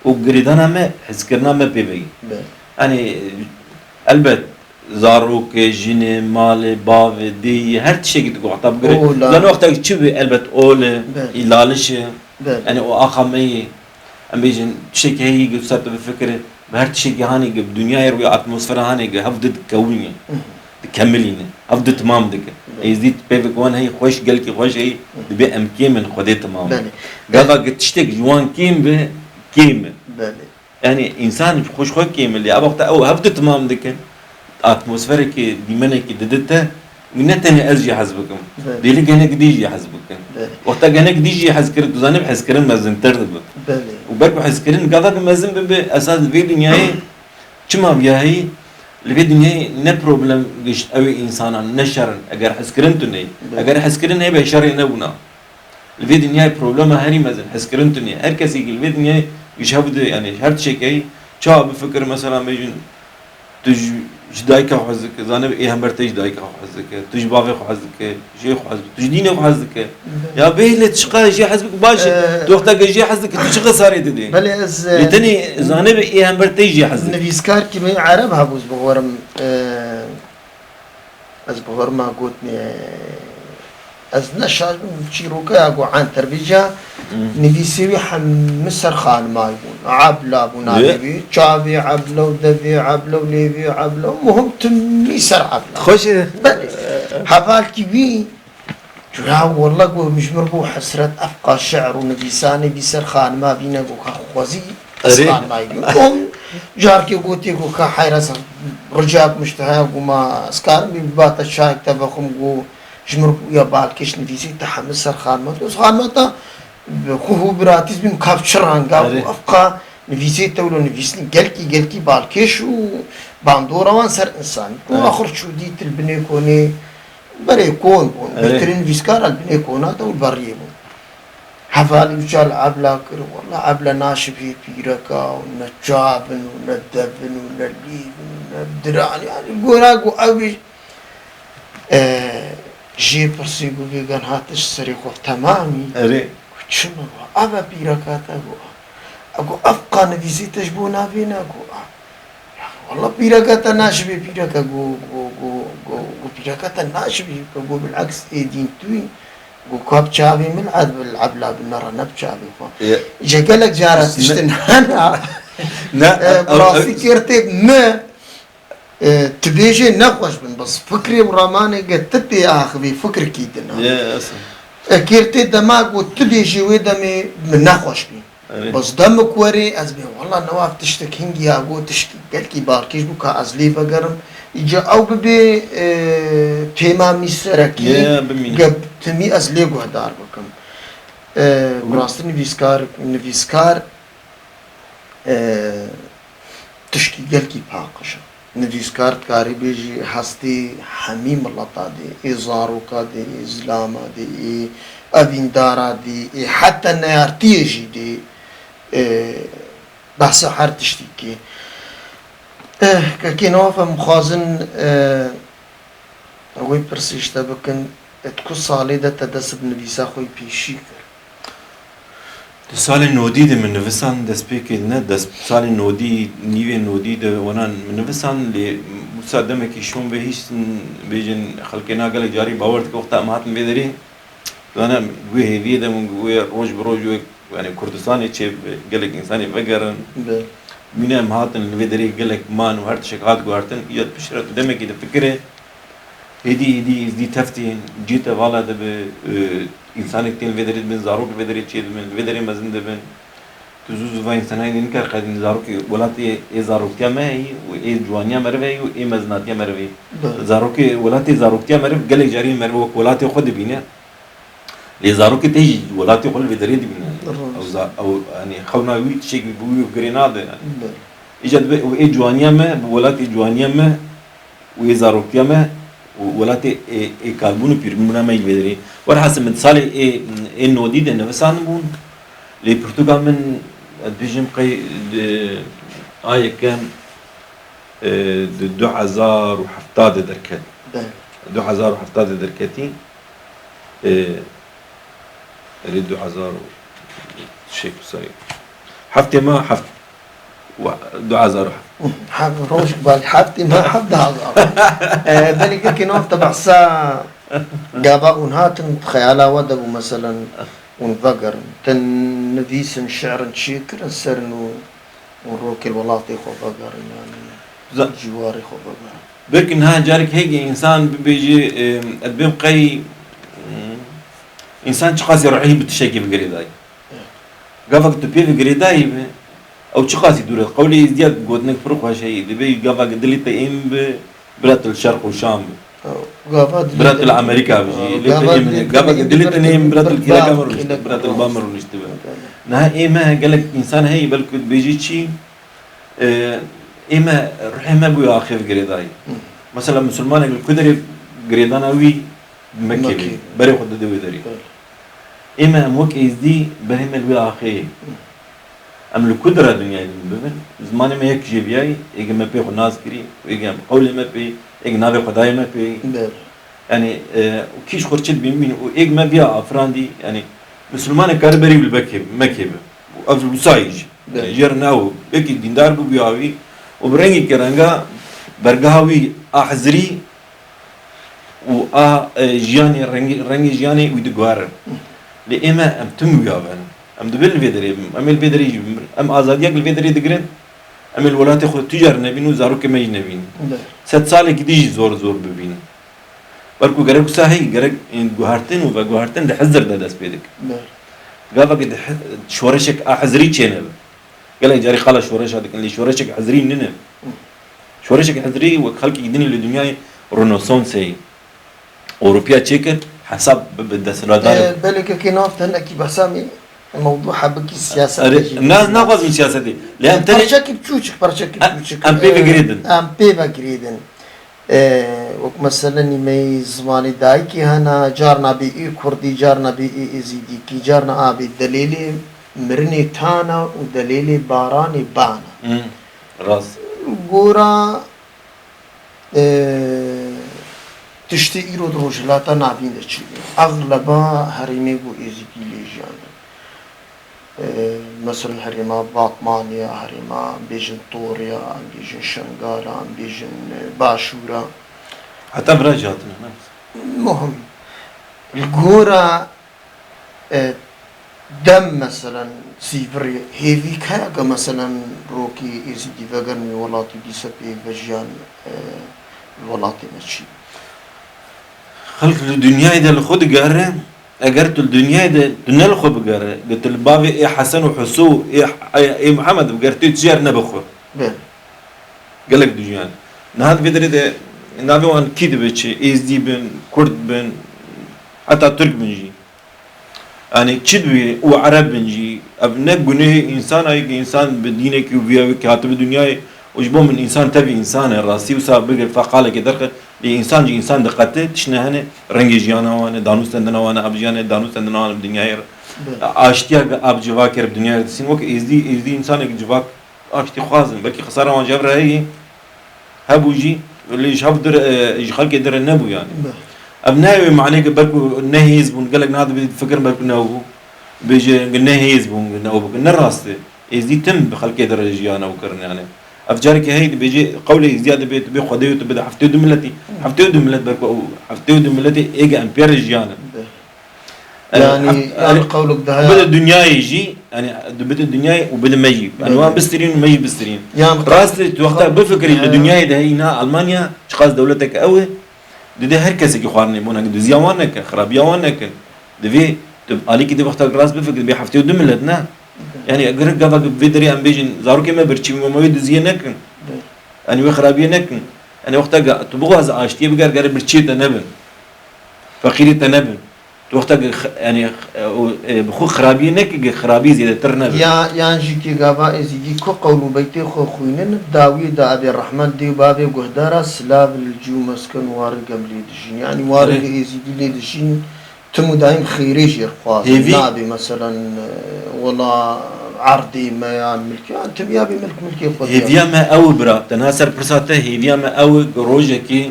Û girêdana me, hezkirina me pê ve yî. Belê. Yanî, elbet, zarokê, jinê, malê, bavê, dêyî, her tiştekî diguhta bigire. Ola. Zanî wextekî çi bê, elbet, ol e, Belê. î laliş e. Belê. Yanî o axa me yê, em bêjin, tiştekî heyî ku ser tu bifikire, bi her tiştekî hanê ku bi dinyayê re ya atmosfera hanê ku hev di dikewinî, Hı hı. dikemilîne, hev di timam dike. Belê. Êzdî pêvek wan heyî xweş, gelkî xweş heyî, Hı. dibê em kêm in, Xwedê timam e. Belê. Gava ku tiştek ji wan kêm be, kêm e. Belê. Yanî, însan ji xwe ji xwe kêmil e. Ev wexta ew hev di timam dikin, atmosferekê, dîmenekê didite, ne tenê ez jî hez bikim. Belê. Dêlik genek dî jî hez bikin. Belê. Wexta genek dî jî hez kir, tu zanî bi hezkirin mezintir dibe. Belê. Û ber ku hezkirin gava ku mezin bibe, esas li vê dinyayê çima viyahî, li vê dinyayê ne problem gişt ew ê însanan, ne şer in, eger hezkirin tune ye. Belê. Eger hezkirin hebe, şerê nebûna. Li vê dinyayê problema herî mezin hezkirin tune ye. Her kesê ku li vê dinyayê Ji hev de, yani her tiştekî, çawa bifikir, mesela, bêjin, tu ji, ji dayika xwe hez dike, zanî ê hember te ji dayika xwe hez dike, tu ji bavê xwe hez dike, ji ê xwe hez dike, tu ji dînê xwe hez dike. Ya bê lê çiqa jê hez bike baş e, Ee, tu wexta ke jê hez dike, tu çiqa sarê didê? Belê ez, e, Lê tenê zanî ê hember te jê hez dike. Nivîskar kî min Ereb hebû, ez bixwerim, e, Ez bi xwe rima gotinê, ez ne şaş bim, çîroka ya ku Anter bêja, Hmm. nivîsê wî hemî ser xanimayî bûn. Ebla bû navê Ye. wî. Çavê ebla û devê ebla û lêvê ebla û muhim timî ser ebla. Xweş e. Belê. Hevalkî wî, cuya walla ku ji mir bû hesret, efqa şi'r û nivîsanê bî ser xanima bîne ku ka xwezî Ez Erê. xanmayî bûm. Tom carkê gotê ku ka heyra ser rica ku mişt heye ku ma ez karim bî bibate çayek te vexwim ku ji mir bûya balkêş nivîsî te hemî ser xanma. Tu xanma te bi xwe hû biratîz bîm kav çi ranga Erê. û efqa nivîsê te wilo nivîsîn gelkî gelkî balkêş û bandora wan ser însanî. Ku Erê. axir çû dî til binê konê berê kon bûn. Erê. Bêhtirîn nivîskar el binê kona te û beriyê bûn. Hevalî wî çal ebla kir, walla ebla naşibî pîreka û ne çavin û ne devin û ne lîvin û ne diran. Yani gora ku ew ê, e, jê pirsî ku vê gen hatiş serê xwe temamî. Erê. Ku çi min wa? Ava pîreka te ku a. Ew ku ev qanivîzî te ji bo navê ne ku a. Walla pîreka te naşibê pîreka go, go, go, go, go pîreka te naşibê pîreka go bileks ê dîn tu yî. Go ka bi çavê min ed bil ebla bi nera ne bi çavê xwe. Ye. Ji gelek cara Ne. tiştin hena. Ne, E, ew, bi rastî ew, kêrtê me, e, tu bêjê nexweş bin, bes fikrê û ramanê ge tu tê axivî fikirkî din a. Ye, esin. E, kêrtê dema go tu bêjê wê demê min nexweş bî. Erê. Bes demik werê ez bê, walla newav tiştek hingî ya got, tişkî gelkî balkêş bû ka ez lê vegerim. Îca ew bibê, e, pêma mî serekî, Ye, bimîne. ge timî ez lê guhdar bikim. E, Wî- bi rastî nivîskar, nivîskar, e, tişkî gelkî paqij e. Nivîskar dikarî bêjî hestê hemî mileta dê, ê zaroka dê, ê zilama dê, ê evîndara dê, ê heta neyartiyê jî dê, ê behsa her tiştî kê. Eh, kekê Newaf em xwazin, eh, wê pirsî ji te bikin, di ku salê de te dest bi nivîsa xwe yî pêşî kir? Di salê nodî de min nivisan destpêkê ne, dest, salê nodî, nîvê nodî de wana min nivisan, lê wisa demekî şûn ve hîç, bêjin xelkê na gelek carî bawer dike wexta em hatin vê derê, dana wê hêviyê de min wê roj bi roj wê, yani Kurdistanê çê bi gelek insanê vegerin. Be. Mîna em hatin li vê derê gelek man û her tiştek hat guhertin, ya piştre tu demekî difikire, Êdî, êdî, êdî teftî cî te vala dibe, e, însanek tên vê derê dibin, zarok vê derê çê dibin, vê derê mezin dibin. Tu zû zû va însanayê dê nikar qedîn zarokê welatê ê zaroktiya me heyî û ê ciwaniya meriv heyî û ê mezinatiya meriv heyî. Be. Zarokê welatê zaroktiya meriv gelek carî meriv wek welatê xwe dibîne. Lê zarokê te jî welatê xwe li vê derê dibîne. Rast. Ew za-, ew, yanî xewna wî tiştekî bi wî girê nade yanî. Be. Îca dibe ew ê ciwaniya me, bi welatê ciwaniya me, û ê zaroktiya me û welatê ê, ê kalbûn û pîrbûna me yî vê derê. Werhasil min salê ê, ê nodî de nivisandibûn, lê pirtûka min, ez dibêjim qey di a yekem, e, di du hezar û hefta de derket. Be. Du hezar û hefta de derketî. E, Erê du hezar û şeş serê. Heftê me heft. Wa, du hezar û heft. Heft, roj bal, heftê me heft du hezar. E, belê kekê nav te behsa gava hûn hatin, xeyala we de bû, meselen, hûn vegerin. Te nivîsin, şi'rin çêkirin, serin û û rokê welatê xwe vegerin, yanî Za- ciwarê xwe vegerin. Belkî niha carek hêgê însan bibêje, e, ez dibêm qey, mm, însan çiqasî ruhî bi tiştekî bi girêdayî. Gava ku tu pê bi girêdayî be, ew çiqasî dûr e. Qewlê Êzdiya gotinek pir xweş heye. Dibê gava ku dilê te êm bi, Bira tu li Şerq û Şam bi. Gava dilê Bira tu te li Amerîka bi jî. Lê tu gava ê min dilê e. Gava dilê te neyê min bira tu li kêleka min rûniştibe. Bira tu li ba min rûniştibe. Niha ê me gelek însan heye belkî dibêjî çi? E, ê me ruhê me bûye axê bi girêdayî. Mesela misilmanek li ku derê girêdana wî Mekke bî. Berê xwe dide wê derê. Ê me em wek êzdî berê me li wê axê ye. Em li ku dira dinyayê din bibin, zimanê me yek jêbiyayî, êgê me pê xwe nas kirî, êgê em qewlê me pê, êgê navê Xwedayê me pê. Ber. Yanî, e, û kî ji xwe çi dibîn bîn û êg me viya afirandî, yanî, misilmanek kare berî li Mekê, Mekê be. Û ev wisa yî jî. Ber. Yanî, jêr ne ew, yekî dîndar bû, bûya wî, û bi rengekî renga bergeha wî a hizirî, û a, e, jiyanê, rengê, rengê jiyanê wî diguherin. Lê ê me, em tim wî avênin. Em dibin li vê derê bin. Em ê li vê derê jî bin. Em azadiyek li vê derê digirin. Em ê li welatê xwe tu car nebînin û zarokê me jî nebînin. Ber. Sed salekî dî jî zor zor bibînin. Belku gerek wisa heyî, gerek, e, guhertin û veguhertin di hizir de dest pê dikin. Ber. Gavekê di hi-, şoreşek a hizirî çênebe. Gelek carî qala şoreşa dikin, lê şoreşek hizirî nîne. Şoreşek hizirî wek xelkekî dinî li dinyayê Rönesansê Ewropiya çêkir, hesab bibe desthilatdar. E, belê kekê nav te hinekî behsa mî mewdû hebikî siyaset Erê, jî ne, naxwazim siyasetê. Lê em tenê Parçekî biçûçik, parçekî em, biçûçik. Em pê E, bigirêdin. Em pê vegirêdin. E, wek mesele nîmeyî zimanê dayikê hene, carna bê ê kurdî, carna bê ê êzîdîkî, carna a bê delêlê mirinê tana û delêlê baranê bana. Hmm, rast. Gora, e, tiştê îro di Rojhilata Navîn de çêbû. Exleba herêmê ku êzîdî lê jiyane. E, mesela herêma Batmanê ya, herêma, em bêjin Torê ya, em bêjin Şengal a, em bêjin, e, Başûr a. Heta vira jî hatine, ne? Muhim. Li gora, e, dem, meselen, sîvirê hêvî heye ke, meselen, rokê êzîdî vegerin wê welatî dîse pê vejiyan, e, welatê me çî? Xelk li dinyayê de li xwe digere, eger tu li dinyayê de tu ne li xwe bigere, ge tu li bavê ê Hesen û Huso û ê, ê, ê Mihemed bigere, tu yê tu car ne bi xwe. Belê. Gelek dijuyan. Niha di vê derê de navê wan kî dibe çi? Êzdî bin, Kurd bin, heta Tirk bin jî. Yanî çi dibê û Ereb bin jî, ev ne gunehê însan a, yek însan bi dînekî û viya wekî hatibe dinyayê û ji bo min însan tevî însan e, rastî wisa bigir feqalekê derxe, lê însan jî însan diqete, tişt ne hene, rengê jiyana wan e, danûstendina wan e, ev jiyane, danûstendina wan e bi dinyayê re. Belê. Aştiya ev civakê re bi dinyayê re distîn, wek êzdî, êzdî însanekî civak aştî xwazin. Belkî xisara wan ji hev re heyî, hebû jî, lê ji hev dir, e, ji xelkê dir re nebû yani. Be. Ev ne wê manê ke belku ne hêz bûn, gelek niha dibê difikirin belku ne ew bû. Bêje ne hêz bûn, ne ew bikin. Ne rast e. Êzdî tim bi xelkê dir re jiyan ew kirin yani. Ev carekê heyî dibêje qewlê êzdiya dibê, tu bê Xwedê û tu bide heftê û du miletî. Heftê û du milet belku ew, heftê û du miletê êge em pê re jiyan in. Be. E, Yani, hef-, yani, qewlek daha bide dinyayê jî, yani, bide dinyayê û bide me jî. Yani, Belê. wan bistirîn û me jî bistirîn. Yani, Rast e, tu wexta qe-, bifikirî li yani, dinyayê de heyî niha Almanya çiqas dewletek ew e, dide her kesekî xwarinê bû neke, duziya wan neke, xirabiya wan neke. Divê tu alîkî de wexta rast bifikirî, bê heftê û du milet ne. Yani, eger gava vê derê em bêjin, zarokê me birçî bûn, me wê duziyê nekin. Belê. Yani, wê xirabiyê nekin. Yani, wexta ge-, tu bixwaze aştiyê biger, gere birçiyê te nebin. Feqîrê te nebin. Tu wexta ge-, x-, yani, x-, e, o, e, bi xwe xirabiyê neke, ge xirabiyê zêdetir nebe. Ya, yan jî kê gava êzîdî ku qewl û beytê xwe xwînin, dawiyê de ebê rehmet dê û bavê guhdara silav li cû mesken warig em lê dijîn. Yani, warig Erê. êzîdî lê dijîn, Tim û daîm xêrê jê re xwazin. Hêvî- Nabê, meselen, e, wela erdê me ya milkê, ya tim ya bê milk, milkê xwe diya. Hêviya me ew e, bira, tenha ser pirsa te, hêviya me ew e, rojekê,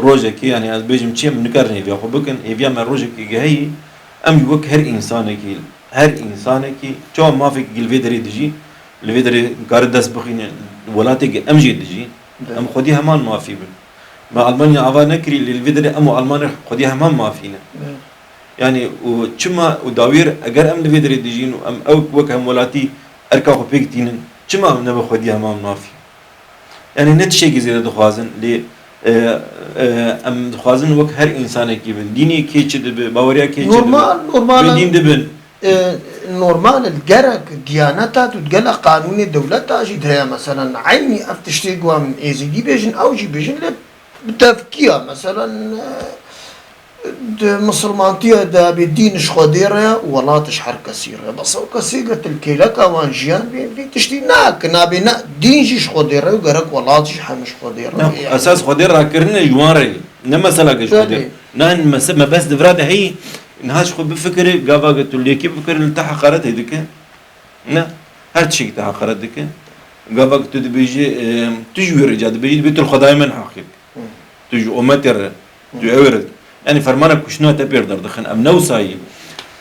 rojekê, yani ez bêjim çi ye, min nikarin hêviya xwe bikin, hêviya me rojekê geheyî, em jî wek her însanekî, her însanekî, çawa mafekî li vê derê dijî, li vê derê nikare dest bixîne, welatê ge em jê dijî, Be. em xwedî heman mafî bin. Me Almanya ava nekirî, lê li vê derê em û Alman re xwedî heman mafî ne. Be. Yani, û çima û dawiyê re, eger em li vê derê dijîn û em ew wek hemwelatî erka xwe pêk tînin, çima em nebe xwedî heman mafî? Yani, ne tiştekî zêde dixwazin, lê, e, e, em dixwazin wek her însanekî bin. Dînê kê çi dibe, baweriya kê çi dibe, Normal, normal. bê dîn dibin. E, normal e, gerek diyaneta tu, gelek qanûnê dewleta jî de heye, meselen, eynî ev tiştê ku em êzîdî bêjin, ew jî bêjin, lê bi tevkiya, meselen, e, di misilmantiya de bê dîn ji Xwedê re ye û welat ji her kesî re. Bes ew kesê ge tu li kêleka wan jiyan bê, vê tiştî nakin, nabê ne, dîn jî ji Xwedê re û gerek welat jî heme ji Xwedê re Ne, ye. esas Xwedê rakirine ji wan re ye. Ne mesela ge ji Xwedê. Belê. Nan mese-, mebest di vira de heyî, niha ji xwe bifikire, gava ge tu lêkî bifikire, li te heqaret hê dike. Ne. her tiştekî te heqaret dike. Gava ku tu dibêjî, e, tu ji wî rêca dibêjî, dibê tu li Xwedayê min heqî. Hı. Tu ji ometê re, tu Hı. ew re. Yani fermana kuştina te pêr derdixin. Em ne wisa yî.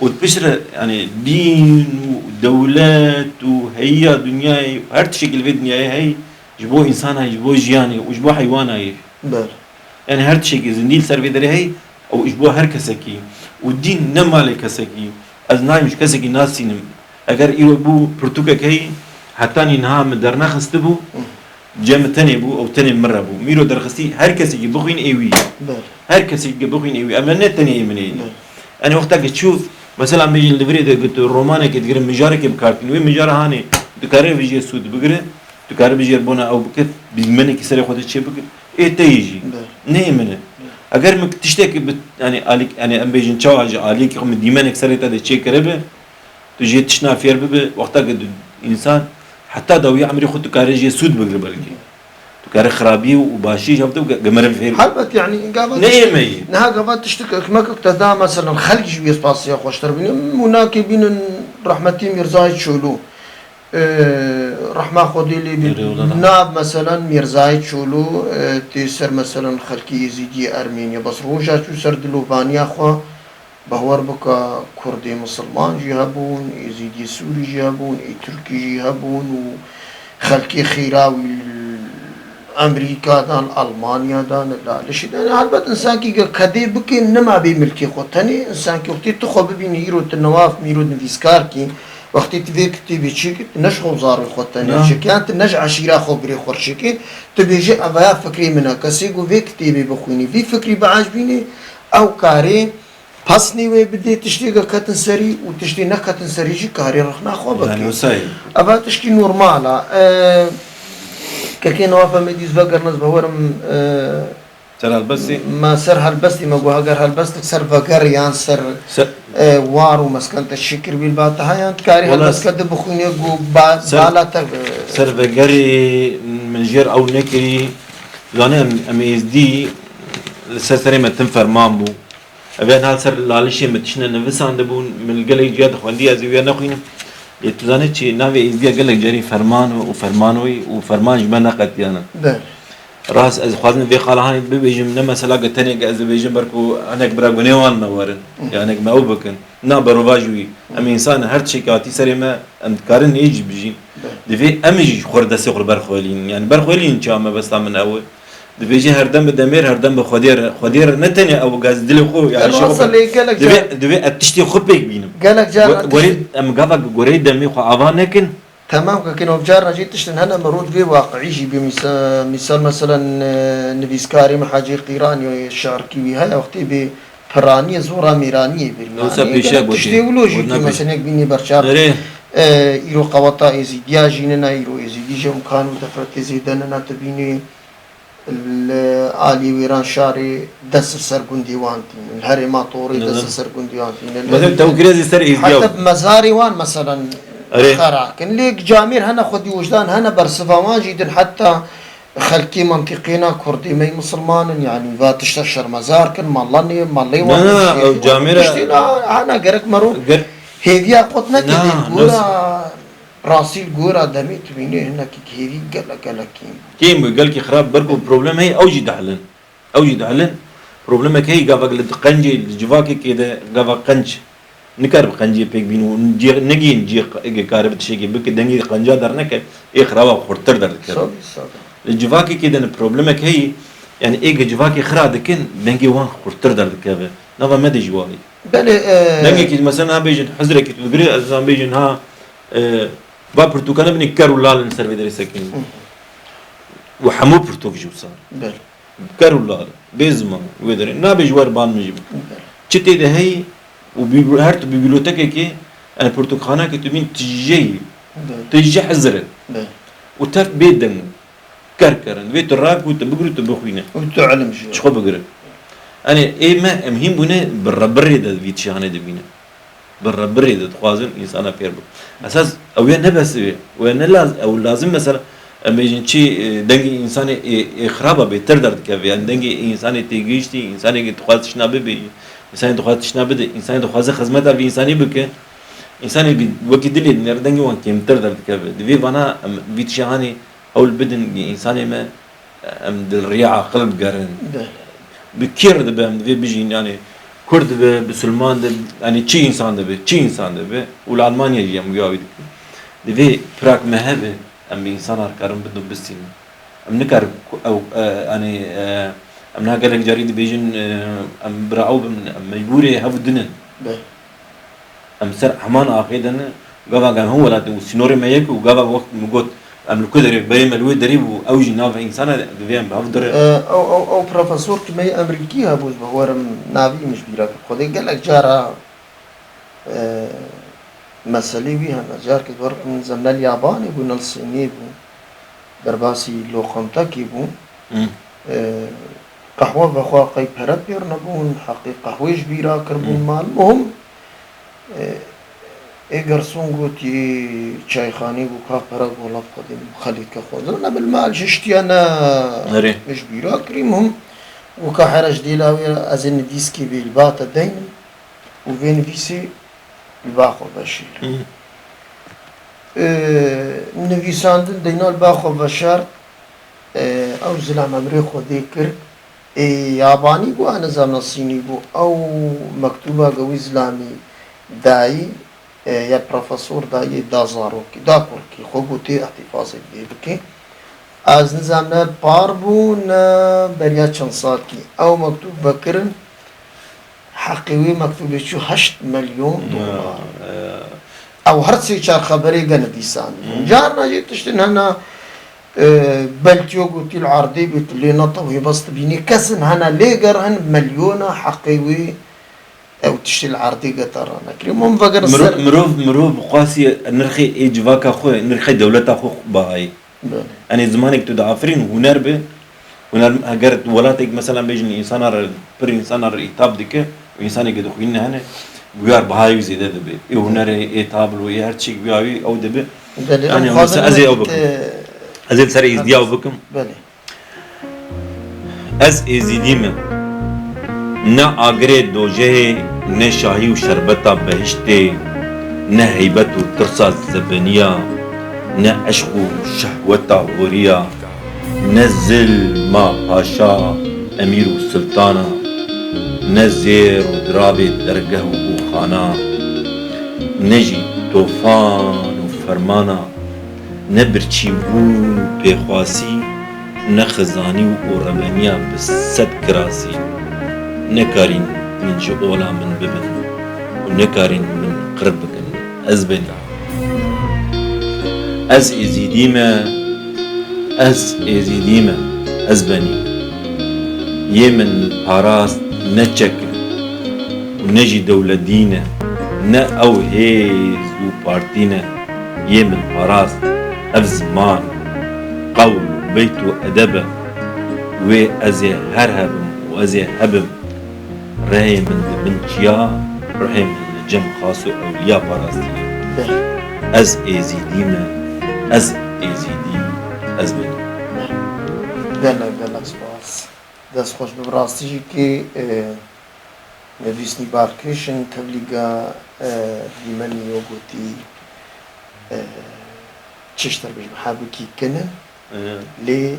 Û piştre, yani dîn û dewlet û heyiya dinyayê, her tiştekî li vê dinyayê heyî, ji bo însan heyî, ji bo jiyanê û ji bo heywana yî. Ber. Yani her tiştekî zindî li ser vê derê heyî, ew ji bo her kesekî. Û dîn ne malê kesekî. Ez nayêm ji kesekî nasînim. Eger îro bû pirtûkek heyî, hetanî niha min dernexistibû, Hı. cem tenê bû, ew tenê min re bû. Mîro derxistî her kesekî bixwîn ê wî. Ber. Her kesekî bixwîn ê wî. Em ne tenê ê min ê. Ber. Yani wexta ki çû, mesela em bêjin li virê de got romanekê digire, mijarekê bi kar tînin. Wê mijara hanê, dikare vijê sûd bigire. Tu karî bijêr bona ew bike, dîmenekî serê xwe de çê bike, ê te yî jî. Be. Neyê min e. Be. Eger min tiştekî bi, yani, alîk, yani, em bêjin çawa ji aliyekî xwe min dîmenek serê te de çê kiribe, tu jê tiştna fêr bibe, wexta ke tu însan heta dawiya emrê xwe tu karî jê sûd bigire belkî. Tu karî xirabî û başî ji hev de ge-, gemere fêr. Helbet, yani, gava Neyê tişt-, me yî. Niha gava tiştik ekmek te da, meselen, xelk ji wî spasiya xweştir bînin. Mûnakê bînin rehmetî Mîrzayê Çolû. Ee, rehma Xwedê lê bî. Eyvallah. Nav, meselen, Mîrzayê Çolû, e, tê ser, meselen, xelkê Êzîdiyê Ermêniya. Bes roja çû ser dilovaniya xwe, bawer bike, Kurdê Misilman jî hebûn, Êzîdiyê Sûrî jî hebûn, ê Tirkî jî hebûn û xelkê xêra wî li Emerîka dan, Almanya dan, li Lalişê dan. Helbet, însankî ge kedê bike, nema bê milkê xwe. Tenê însankî wextê tu xwe bibînî, îro tu newaf, mîro nivîskar kî, Wextê tu vê kitêbê çêkî, tu ne ji xwe zarê xwe tenê Na. çêkî, yan tu ne ji eşîra xwe birê xwe çêkî, tu bêjî, "Evaya fikrê min e." Kesê ku vê kitêbê bixwînî, vî fikrî biecbînê, ew karê pesnê wê bidê, tiştê ke ketin serî û tiştê neketin serî jî karê rexna xwe Yani bikê. wisa yî. Eva tiştî normal e. E, kekê Newaf em ê dîs vegerin, ez bawerim, e, Ser helbestê? Me ser helbestê me got, heger helbestek ser veger yan ser, Ser e, war û mesken te şikir bî, ba te ha yan dikarî Wala helbestke de bixwînê gu ba-, ser, bala te, e, ser vegerê min jêr ew nekirî. Zane em, em êzdî li ser serê me tim ferman bû. Ev ya niha ser lalişê min tiştine nivisandibûn, min li gelek ciya dixwendî, ez ê wîya nexwînim. Lê tu zanî çi, navê êzdiya gelek carî ferman û fermanoyî û ferman ji me neqetiyane. Be. Rast, ez dixwazim vê xala hanê bibêjim, ne mesela ke tenê ke ez dibêjim, ber ku hinek bira gunê wan me werin. Hı. Ya hinek me ew bikin. Na berovajî wî. Em însan in, her tiştekî hatî serê me, em dikarin ê jî bijîn. Be. Divê em jî xwe re destê xwe li ber xwe lînin. Yani ber xwe lînin çawa mebesta min ew e. Dibêje herdem bi demê re, herdem bi Xwedê re. Xwedê re ne tenê ew gaz dilê xwe, yani Ema şey xwe. Lê gelek Divê, car divê ez tiştê xwe pêk bînim. Gelek car Go-, gorê, em gava goreyê demê xwe ava nekin. Temam, kekên, ev carna jî tiştin hene, mirov divê waqiî jî bê. Mîsa-, mîsal, meselen, e, nivîskarê min Hecî Qîranî, şi'rkî wî heye, wextê bê piraniyê zora mêraniyê bê. Wisa Yani, pêşiya gelek gotê. Tiştê wilo jî Wina tê, pêş- meselen, bînî berçav. Erê. E, îro qeweta êzîdiya jî nina, îro êzîdî ji imkan û defretê zêde nina, tu bînî Li alî Wêranşarê dest li ser gundê wan tînin. Li herêma Torê dest li ser gundê wan tînin. Li Mesela tewkirê zî ser êzdiya Heta bi mezarê wan, meselen, Erê. Xera kin. Lê camêr hene xwedî wijdan, hene bersiva wan jî din, heta xelkê mentiqê na kurdê me yî misilman in, yanî va tişta şermezar kin, mala nê, malê wan Na, na, nêşêrî ew wan. Camêr e Tiştê na, hene gerek mero Ger- hêviya qut neke Na, lê nas- gora Rastî li gora demê tu bînî hinekî hêvî gelek gelek kêm. Kêm bû, gelkî xirab, ber ku problem heye, ew jî dihilin. Ew jî dihilin. Problemek heye, gavek li qencê, li civakekê de gava qenc nikare bi qencê pêk bîn û cê-, negihên cê-, ege kare bi tiştekê bike, dengê qenca derneke, ê xiraba xurttir derdikeve. Sabî, sabî. Li civakekê de ne problemek heye, yani ê ge civakê xira dikin, dengê wan xurttir derdikeve. Nava me de jî wayî. Belê, e, Dengekî mesela niha bêjin, hizrekî tu digirî, ez niha bêjin ha, e, va pirtûkane binê ker û lal in ser vê derê sekinî. Hı. Û hemû pirtûk jî wisa. Belê. Ker û lal in. Bê ziman, wê derê. Nabê ji wer ban min jî. Belê. Çi tê de heyî û bîbl-, her tu bîblyotekekê, yani pirtûkxanekê tu bîn tije yî. Belê. Tije hizir e. Belê. Û teft bê deng. Ker ker in. Divê tu rakû, tu bigirî, tu bixwîne. Û tu ilim jî. Ji xwe bigire. Yanî ê me, em hîn bûne bi re-, bi rê de vî tişanê dibîne. Bi re-, bi rê de dixwazin însana fêr bikin. Esas ew ya ne bes wê. Ew ya ne laz-, ew lazim mesela, em bêjin çi, e, dengê însanê ê, ê xiraba bêtir derdikeve. Yani dengê însanê têgihiştî, însanê dixwaze tiştna bibê, însanê dixwaze tiştna bide, însanê dixwaze xizmeta vî însanî bike. Însanê wekî dilê dinêre dengê wan kêmtir derdikeve. Divê vana em vî tiştê hanê hewl bidin, însanê me, em di riya aqil bigerin. Belê. Bi kê re dibe em divê bijîn, yanî Kurd dibe, Bisilman dibe, yanî çi însan dibe, çi însan dibe û li Almanya jî em wiya wî dikin. Divê pirak me hebe, em bi însanan re karin bidin û bistînin. Em nikarin ku ew, e, yanî, e, em niha gelek carî dibêjin, e, em bira ew bin, em mecbûrê hev din in. Be. Em ser heman axê de ne, gava em hemû welatê û sînorê me yek û gava wek min got, em li ku derê berê me li wê derê bû, ew jî nava însan e, divê em bi hev dire. E, ew, ew, ew profesorkî me yê Emerîkî hebû, ji bo werim navî min ji bîra kir. Xwedê gelek cara, e, meselê wî hene. Carekê dor min zemnel yabanê bû, nel sînî bû. Derbasî loqantekî bû. Hı. E, qehwe vexwe qey pere pêr nebûn, heqê qehwê ji bîra kirbûn. Hı. Mal muhim, e, ê gerson gotî çayxanê bû ka pere gola xwedê xelîtke xwendin. Ne bil mal ji ştiya ne Erê. Ji bîra kirî muhim. Weka here ji dêla wê ez ê nivîskê bê li ba te deynim. Û vê nivîsê li ba xwe veşêr. Hı. Ee, nivîsandin deyna li ba xwe veşart, ee, ew zilam emrê Xwedê kir. Ê yabanî bû, ez nizam nasînî bû. Ew mektûba gewî zilamî dayî, ee, ya profesor dayê da zarokî, da kurkî. Xwe gotê ehtîfazê vê bike. Ez nizam ne par bû, ne beriya çend sakî. Ew mektûb vekirin. Heqê wê mektûbê çû heşt milyon dolar. Ya, ya. Ew her sê çar xeberê ge nivîsandin. Hmm. Carna jî tiştin hene, e, beltiyo gotî li erdê bê tu lê neta wê bes dibînî. Kesin hene lê ger hin milyona heqê wê ew tiştê li erdê ge te ranekirî. Min vegerin Mirov, ser mirov, mirov bi qasî nirxê ê civaka xwe, nirxê dewleta xwe bahayê. Belê. Yanî zimanek tu diafirîn, huner bi, huner, eger welatek, mesela, bêjin, însanan re, pir însanan re îtab dike, û însanekî dixwînine hene, bûyar bihayê wî zêde dibe. Ê hunerê, ê tabloyê, her çîk bûya wî ew dibe. Belê, yanî, em mesela, ez ê ew bikim. Ez ê li ser êzdiya ew bikim. Belê. Ez êzîdî me. Ne agirê dojehê, ne şahî û şerbeta behiştê, ne heybet û tirsa zebeniya, ne eşq û şehweta horiya, ne zilma paşa, emîr û siltana, ne zêr û diravê dergeh û xana, ne jî tofan û fermana, ne birçîbûn û pêxwasî, ne xizanî û reveniya bi sed kirasî, nekarîn min ji ola min bibin û nekarîn min qir bikin. Ez benî. Ez êzîdî me, ez êzîdî me, ez benî. Yê min parast ne çek e û ne jî dewletdîn e, ne ew hêz û partî ne. Yê min parast, ev ziman, qewl, beyt û edeb e. Wê ez ê her hebim û ez ê hebim. Rihê min di bin çiya, ruhê min li cem xas û ewliya parastî ye. Belê. Ez êzîdî me, ez êzîdî, ez benî. Belê. Gelek, gelek spas. Dest xweş be, bi rastî jî kê, e, nivîs nîbarkêş in, tevlîga, e, dîmenî yo gotî, e, çi ji te re bêjim, hebikî kin in. E. Lê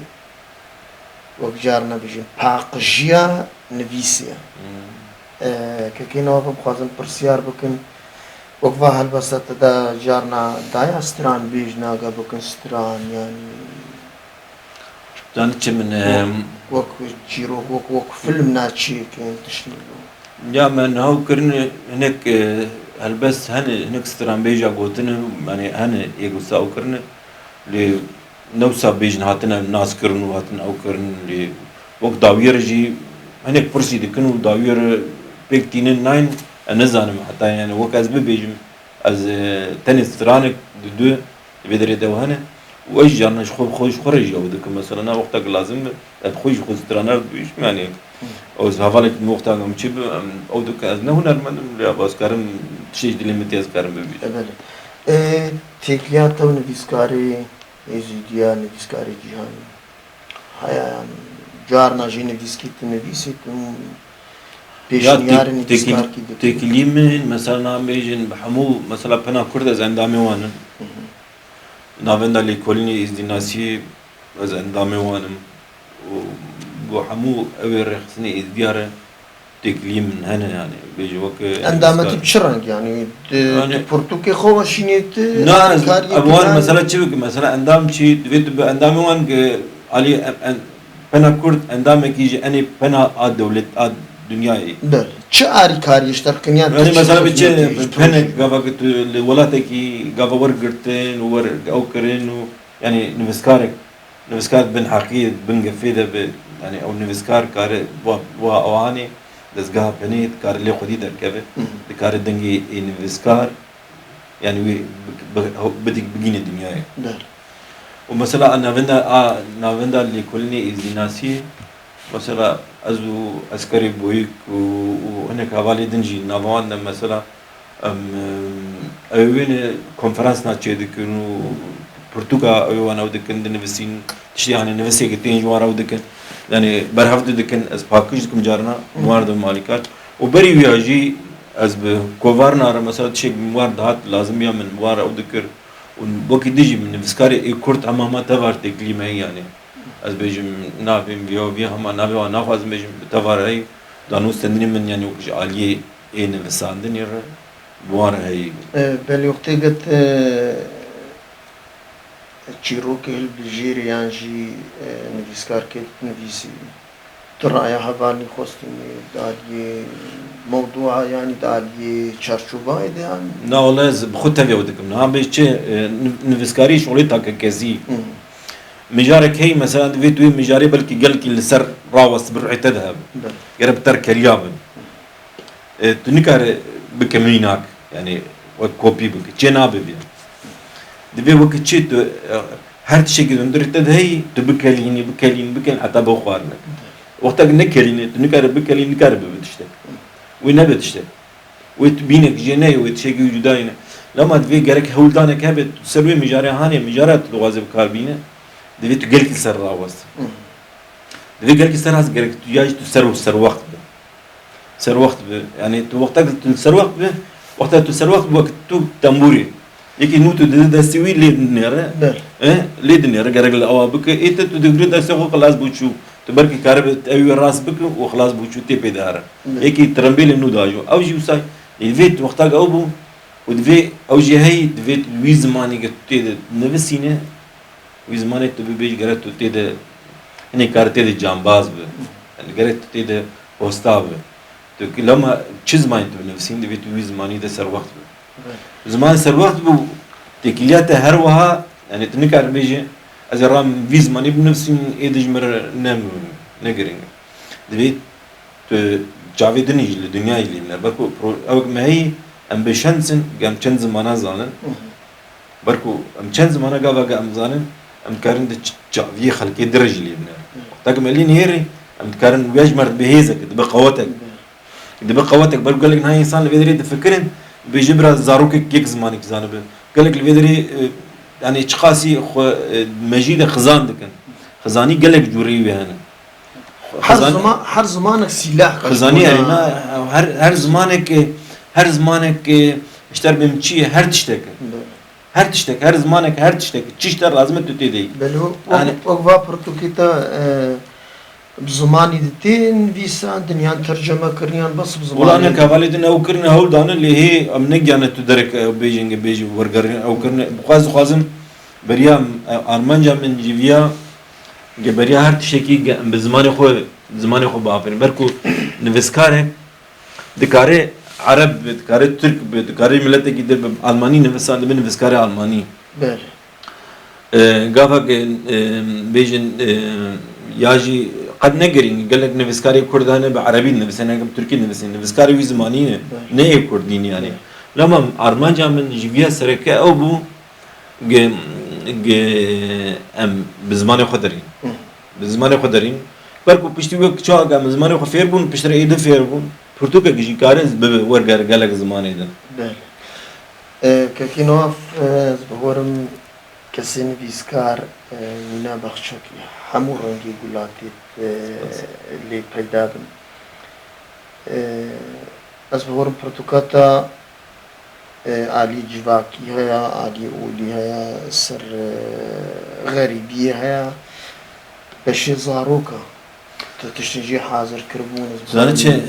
wek carna bêjim, paqijiya nivîsê ye. Hmm. E, kekê nava bixwazin pirsyar bikin, wek va helbesta te de carna daya stran bêjna ge bikin stran, yanî Zanî çi min, em, wek çîrok, wek, wek film naçiyek, tiştî wilo. Ya me niha ew kirine hinek, e, helbest hene, hinek stranbêja gotine, yanî hene ê wisa ew kirine, lê ne wisa bêjin hatine nas kirin û hatine ew kirin, lê wek dawiyê re jî hinek pirsî dikin û dawiyê re pêk tînin nayên, ez nizanim heta, yanî wek ez bibêjim, ez, e, tenê stranek di du Vê derê de ew hene. Û ez jî carna ji xwe, xwe ji xwe re jî ew dikim. Mesela, na wexta ku lazim be, ez bi xwe jî xwe straner dibêjim, yanî, ew ez hevalek min wexta em çi bi, em, ew dikin, ez ne hunermend im, lê ez karim, tiştê ji dilê min tê ez karim bibêjim. E, belê. E, têkiliya te û nivîskarê êzîdiya, nivîskarê cîhanî heye, yanî, carna jî nivîskî tu nivîsî tu pêşniyarên nivîskarkî dikin. Têkilî min, mesela, nabêjin bi hemû, mesela, pena Kurd ez endamê wan im. Hı hı. Navenda Lêkolînê Êzdînasiyê ez endamê wan im. Û bo hemû ew ê rêxistinê Êzdiya re têkiliyê min hene, yani, bêje weke Endamê nivîskar. Tu bi çi reng, yani, di, Yani, di pirtûkê xwe ve şînê tu, Na, ez, alîkariyê ev tu wan yani? Mesela çi bike? Mesela endam çi? Divê tu bi endamê wan ki alî en, en, pena Kurd endamekî ji enê pena a dewlet, a dinyayê. Belê. Çi alîkariyê ji te dikin, yani, tu Yani, çi mesela bi çi xizmetê, ji tu penek çi? Gava ki tu li welatekî gava wergirtin û wer ew kirin û, yani, nivîskarek Nivîskar bin heqî, bin gefê de bi, yani ew nivîskar kare wa, wa, wa hanê dezgeha penê dikare lê xwedî derkeve, Hı hı. dikare dengê ê nivîskar, yani wê bi, bi, bi, bigîne dinyayê. Belê. Û mesela a navenda, a navenda lêkolînê Êzdînasiyê, mesela ez û Eskerê Boyik û, û hinek hevalê din jî nava wan de mesela Em, em, ew ê wêne konferansna çêdikin û pirtûka ew ê wan ew dikin, dinivîsîn, tiştê, hani, nivîsêkê tên ji wan re ew dikin. Yani berhev didikin, ez paqij dikim carina, Hı. wan re dibim alîkar. Û berî wîya jî ez bi kovarna re, mesela, tiştek min wan re dihat, lazim bîya min wan re ew dikir. Û wekî din jî min nivîskarê ê Kurd hema hema tevar têkilî me, yani. Ez bêjim navê vîya û vîya hema navê wan naxwazim bêjim, bi tevar hey, danûstendinê min, yani wek ji aliyê ê nivîsandinê re bi wan re heyî bû. E, belê wextê get, e, çîrokê hilbijêrî yan jî, e, nivîskarkê dinivîsî, tu raya hevalî xwestinî di aliyê mewdûa, yanî di aliyê çarçovayê de, yanî? Na, wele ez bi xwe tevî ew dikim. Niha bê çi, e, niv-, nivîskarî şolê takekezî. Hı. Mijarek heyî, mesela, divê tu wê mijarê belkî gelkî li ser rawest bi ruhê te de hebe. Belê. Gere bi terkeriya bin. E, tu nikare bike mînak, yani wek kopî bike. Çê nabe bî. Divê weke çi tu, e, her tiştekî hundirê te de heyî, tu bikelînî, bikelînî, bikelînî heta bixwarine. Wexta ki nekelîne, tu nikare bikelînî, nikare bibe tiştek. Wê nebe tiştek. Wê tu bînek jê neyê, wê tiştekî wî cuda yîne. Lema divê gerek hewldanek hebe, tu ser wê mijarê hanê, mijara tu dixwaze bi kar bîne, divê tu gelkî ser rawest. Hı. Divê gelkî ser rast gerek tu ya jî tu ser û serwext be. Serwext be. Yani tu wexta ki tu serwext be, wexta tu serwext be, wek tu tembûrê. Yekî nû tu dide destê wî lê dinêre. Ber. E, lê dinêre, gerek li awa bike. Ê te tu digirî destê xwe xilas bû çû. Tu belkî karibe ew wê rast bike û xilas bû çû tê pê de here. Ber. Yekî trembêlê nû dajo. Ew jî wisa, ê, divê tu wexta ki ew bû û divê ew jî heyî, divê tu wî zimanê ki tu tê de nivisîne, Wî zimanê tu bibêj, gerek tu tê de, hinê kar tê de cambaz bi. Yani gerek tu tê de hosta bi. Tu ki lema çi zimanê tu binivîsîn, divê tu wî zimanî de serwext bi. Evet. Zimanê serwext bi, têkiliya te her wiha, yani tu nikar bêjî, ez ê ram vî zimanî binivîsîn, ê di ji min re ne, ne girîng e. Divê tu çavê din jî li dinyayê lê bine. Belku pro-, ew me heyî, em bêşens in, em çend zimana zanin. Hı hı. Belku em çend zimana gava ge em zanin, em dikarin di ç-, çaviyê xelkê dire jî lê bine. Hı. Wexta ke me lê nêrê, em dikarin wiya ji me re dibe hêzek, dibe qewetek. Hı. Dibe qewetek, belku gelek niha însan li vê derê difikirin, bêje bira zarokek yek zimanek zanibe. Gelek li vê derê, e, yani çiqasî xwe, e, mejî de xizan dikin. Xizanî gelek cûreyî wê hene. Her Xizan-, ziman, her zimanek sîlah. Xizanî, yani, na, her, her zimanek, her zimanek, ji te re bê çi ye, her tiştek e. Belê. Her tiştek, her zimanek, her tiştek, çi ji te re lazim e tu tê de yî. Belê, wek, Yani wek, wek va pirtûkê te, e, bi zimanî de tê nivîsandin, yan terceme kirin, yan bes bi Wela zimanê ne hevalê din ew kirine hewl dane, lê hê em negiyane tu derek, e, bêjin, ge bêjî wergerîn ew kirine. Bi xwe ez dixwazim beriya, e, armanca min ji viya, ge beriya her tiştekî ge em bi zimanê xwe, zimanê xwe biafêrin. Ber ku nivîskarek dikare ereb bi, dikare tirk bi, dikare miletekî din bi, almanî nivîsan dibe nivîskarê almanî. Belê. E, gava ke, e, bêjin, e, ya jî qet ne girîng, gelek nivîskarê Kurd hene bi erebî dinivîsin, ne bi tirkî dinivîsin. Nivîskarê wî zimanî ne, Belê. ne yê Kurdî ne yani. Belê. Lema armanca min ji viya sereke ew bû, ge, ge em bi zimanê xwe derîn. Hı. Bi zimanê xwe derîn. Belku piştî wek çawa ke em zimanê xwe fêr bûn, piştre êdî fêr bûn. Pirtûkek jî kare bibe werger gelek zimanê din. Belê. E, Kekî Newaf, e, ez bigorim kesê nivîskar, e, Mîna Baxçakî, hemû rengê gulatê, e, Spas. lê peyda bin. Ee, ez bi horim pirtûka te, e, alî civakî heye, alî olî heye, ser, e, xerîbiyê heye, beşê zaroka. Tu tiştin jî hazir kiribûn, ez Zanî çi? Bizanim,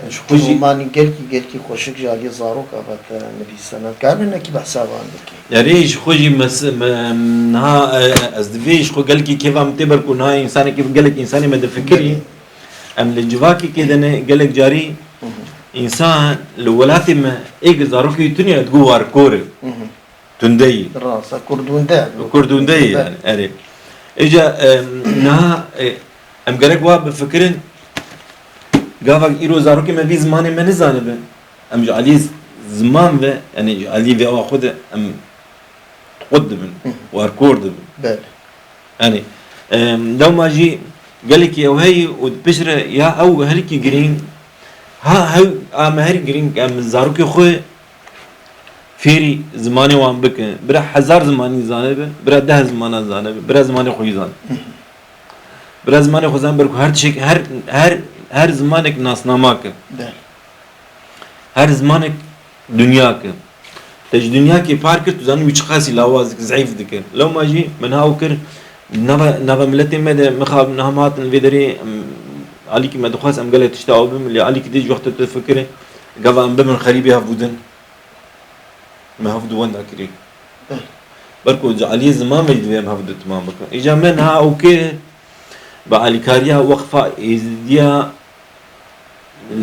e, Ji xwe jî romanî gelkî, gelkî xweşik ji alî zaroka ve te nivîsene. Dikarin hinekî behsa van bikî? Erê, ji xwe jî mes-, me, niha, e, ez divê ji xwe gelkî kêfa min tê ber ku niha însanekî, gelek însanê me difikirî. Belê. Em li civakekê de ne, gelek carî Hı hı. însan li welatê me êk zarokê wî tune ye, digo warkor e. Hı hı. Tundeyî. Rast e, kurdunde. Kurdunde ye Be- yani, erê. Îca, em, niha, e, em gerek wa bifikirin, gavak îro zarokê me vî zimanê me nizanibe. Em ji alî ziman ve, yani ji alî vê awa xwe de em xurt dibin, Hı hı. warkor dibin. Belê. Yani, em, lewma jî gelekî ew heyî û piştre ya ew herikî girîng, ha hew a me herî girîng, em zarokê xwe fêrî zimanê wan bikin. Bira hezar zimanî zanibe, bira deh zimana zanibe, bira zimanê xwe yî zanibe. Hı hı. Bira zimanê xwe zanibe, ber ku her tiştek, her, her, her zimanek nasnamak e. Belê. Her zimanek dinyake. Te ji dinyakê par kir, tu zanî wî çiqasî lawaz dike, zeîf dike. Lewma jî min haw kir, nava, nava miletê me de mixabin, niha me hatin vê derê, em, alîkî me dixwest em gelek tişta ew bim, lê alîkî dî ji wexta tu fikirê, gava em bibin xerîbê hevbûdin. Me hevdu wenda kirî. Beh. Ber ku ji aliyê ziman ve jî divê em hevdu timam bikin. Îca me niha ew kê bi alîkariya Weqfa Êzidiya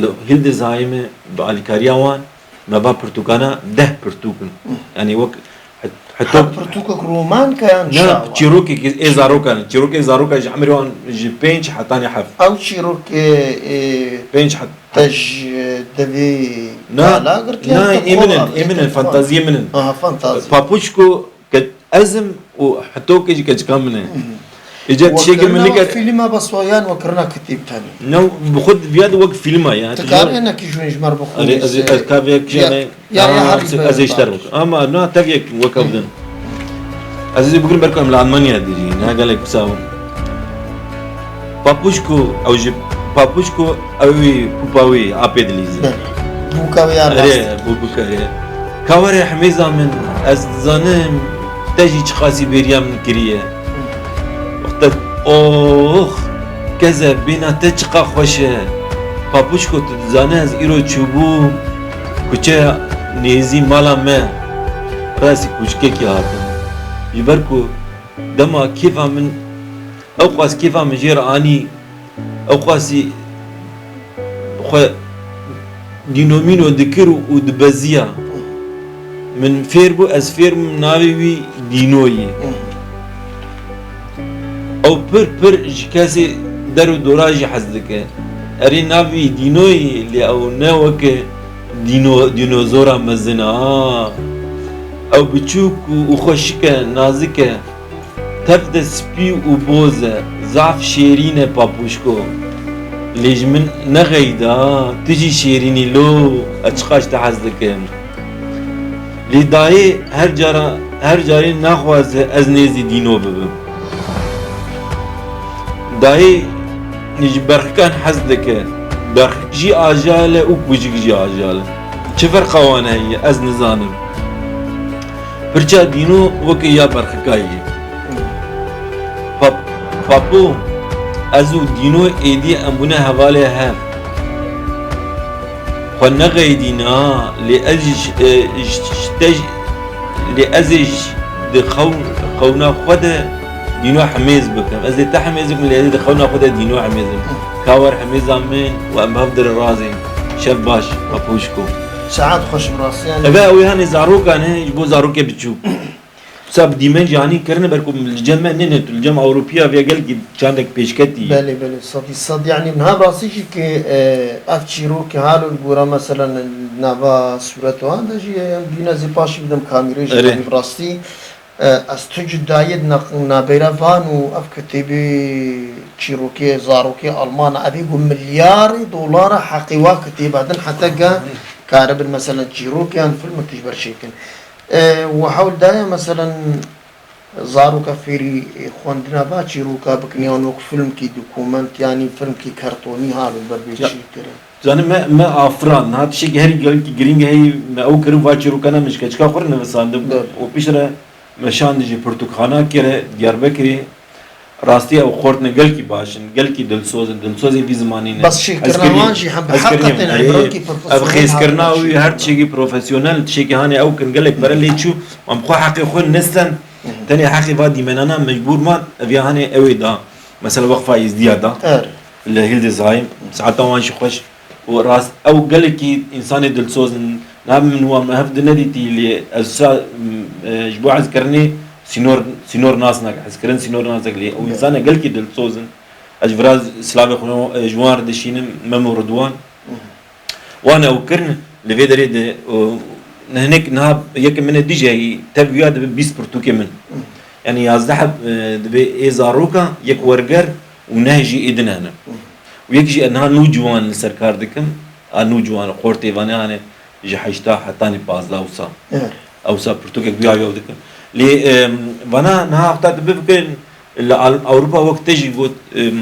Li Hildesheim bi alîkariya wan me va pirtûkana deh pirtûk in. Yanî wek het-, heto Her pirtûkek romanka yan Na, çawa? Çîrokekî ê zarokan in. Çîrokê zarokan ji emrê wan ji pênc hetanî heft. Ew çîrokê, ê, Pênc het- te ji devê Na, kala girtiye na, yan te ê min in, xwe ê min in, avêtin xwe? Fantaziyê min in. Aha, fantazî. Papûçko Ke-, ez im û hetokê jî keçika min e. Hı hı. Îca tiştekî min Wekirina nike- wek fîlma bes wa yan wekirina kitêb tenê? Ne, bi xwe viya de wek fîlma ya. Tu karê hinekî ji wî ji me re bixwînî. Erê, ez, ez ka vê Ya, kişane, ya, ya, ha, herî ez ê ji te re bikim. Ama na tev yek wek ew din. Ez ê bigirim ber ku em li Almanya dijîn. Ha, gelek wisa bû. Papuşko, ew ji Papuşko, ew wî kupa wî apê dilîze. Bûka wî ya rast. Erê, bû, bûka, erê. Ka were hemêza min, ez dizanim te jî çiqasî bêriya min kiriye. Wexta, ox, keze, bêhna te çiqa xweş e. Papuşko, tu dizane ez îro çûbûm kuçeya nêzî mala me. Rastî kûçikekî hatim. Ji ber ku dema kêfa min, ew qas kêfa min jê re anî, ew qasî xwe dînomîno dikir û dibeziya. Min fêr bû, ez fêr bûm, navê wî Dîno yî. Ew pir pir ji kesê der û dora jî hez dike. Erê, navê wî Dîno yî, lê ew ne weke dîno-, dînozora mezin a. Ew biçûk û, û xweşik e, nazik e. Tev de spî û boz e, zaf şêrîn e Papuşko. Lê ji min nexeyda, tu jî şêrîn î lo, ez çiqas ji te hez dikim. Lê dayê her cara, her carê naxwaze ez nêzî Dîno bibim. Dayê ji berxikan hez dike. Berxik jî ajal e û kûçik jî ajal e. Çi ferqa wan heye, ez nizanim. Pirça Dîno weke ya berxikayî ye. Pap-, Papo, ez û Dîno êdî em bûne hevalê hev. Xwe nexeydîna, lê ez ji, e, ji, ji te ji, lê ez ê ji di xew-, xewna xwe de Dîno hemêz bikim. Ez ê te hemêz bikim, lê ez ê di xewna xwe de Dîno hemêz bikim. Ka wer hemêza min û em bi hev dirin razên. Şev baş, Papuşko. Saet xweş bi rastî, yanî. Eve ew hanê zarokan e, ji bo zarokê biçûk. Wisa bi dîmen jî anî kirine, ber ku li cem me nîne, tu li cem Ewropiya vê gelkî çandek pêşketî. Belê, belê, sedî sed. Yanî niha bi rastî jî ki, e, ev çîrokê halo li gora, meselen, nava sûret wan de jî, e, em dîne zî paşî bidem kamîrê jî, Erê. yanî bi rastî, e, ez tu cudayê di naq-, nabêra van û ev kitêbê çîrokê, zarokê Almana, evê ku milyarê dolara heqê wa kitêba din, heta ge karibin, meselen, çîrok yan filmek ji ber çêkin. E, we hewl daye, meselen, Zaroka fêrî xwendina va çîroka bikin, yan wek filmkî dokument, yanî filmkî kartonî ha li ber bê Ya. çêkirin. Zanî me, me afirand. Niha tiştekî herî gelkî girîng heyî me ew kirin, va çîroka ne min ji keçika xwe re nivisandibû. Belê. Û piştre me şand jî pirtûkxana kire Diyarbekirê. Rastî ew xortine gelkî baş in, gelkî dilsoz in, dilsozê vî zimanî ne. Bes çêkirina Hezkirinî, wan jî hem bi hezkirinî, heqeten ey, îbretî ev profesyonel xêzkirina hatibû wî her çî. Tiştekî profesyonel, tiştekî hanê ew kin gelek pere lê çû, em xwe heqê xwe nistin, Hı hı. tenê heqê va dîmenana mecbûr man, ev ya hanê ew ê da. Mesela Weqfa Êzdiya da. Er. Li Hildesheim, saeta wan jî xweş. Û rast, ew gelekî însanê dilsoz in. Niha min wan me hev di nedîtî lê ez sa, m, e, ji bo hezkirinê sînor, sînor nas nake. Hezkirin sînor nas nake lê ew Evet. însanê gelkî dilsoz in. Ez ji vira silavê xwe, e, ji wan re dişînim, Mem û Ridwan. Hı hı. Wan ew kirin, li vê derê de, o, hinek niha yekê min ê dî jî heyî, tev wiya dibe bîst pirtûkê min. Hı. Yanî yazdeh heb, e, dibe ê zaroka, yek werger û neh jî ê din hene. Hı. Û yek jî niha nû ciwan li ser kar dikim. A nû ciwan xortê vanê hanê ji heşta hetanî pazdeh wisa. Evet. Ewsa pirtûkek wiya yo dikim. Lê, em, vana niha heta tu bifikirin, li Al-, Ewropa wek te jî got, em,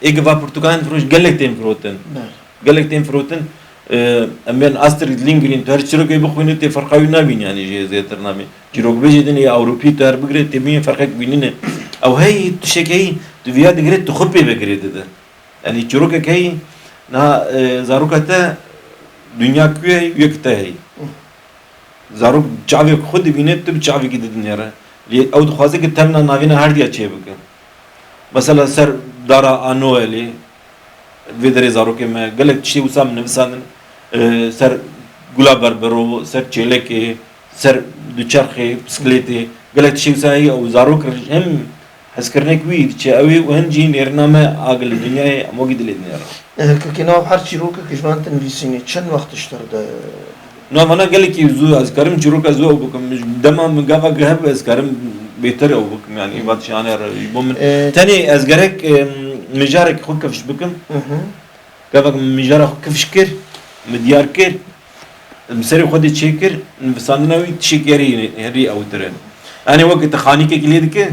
ê gi va pirtûkan firoş gelek tên firotin. Evet. Gelek tên firotin, e, em bên Astrid Lindgren, tu her çîrokê bixwînî, tê ferqa wî nabînî, yanî jê zêtir nabî. Çîrokbêjê din ê Ewropî tu her bigirê, tê bînî ferqek wî nîne. Ew hey tiştek hey, tu viya digirê, tu xwe pê ve girê dide. Yanî çîrokek hey, niha, e, zaroka te dinya ku ye, yek te hey. Zarok çavê xwe dibîne, tu bi çavekî didinêre. Lê ew dixwaze ki tevna navîna herdiya çêbike. Mesela ser dara a Noelê, vê derê zarokê me gelek tiştê wisa min nivisandin, e, ser gula berbero, ser çêlekê, ser duçerxê, bisikletê, gelek tiştê wisa heye û zarok hem hezkirinek wî diçe ew ê û hem jî nêrîna me a gel dinyayê em wekî dilê dinêre. Eh, Kekê nav her çîrokek ji van tu nivîsînî, çend wext ji te re de? Na vana gelekî zû, ez karim çîroka zû ew bikim. Ji dema min gava hebû ez karim bêtir ew bikim, yanî, Hmm. vat şane re ji bo min. Ee, Tenê ez gerek, em, mijarek xwe kifş bikim. Hı hı. Gavek min mijara xwe kifş kir, min diyar kir, min serê xwe de çêkir, nivisandina wî tişek herî, herî ewtir e. Yanî weke te xanîkekî lê dike,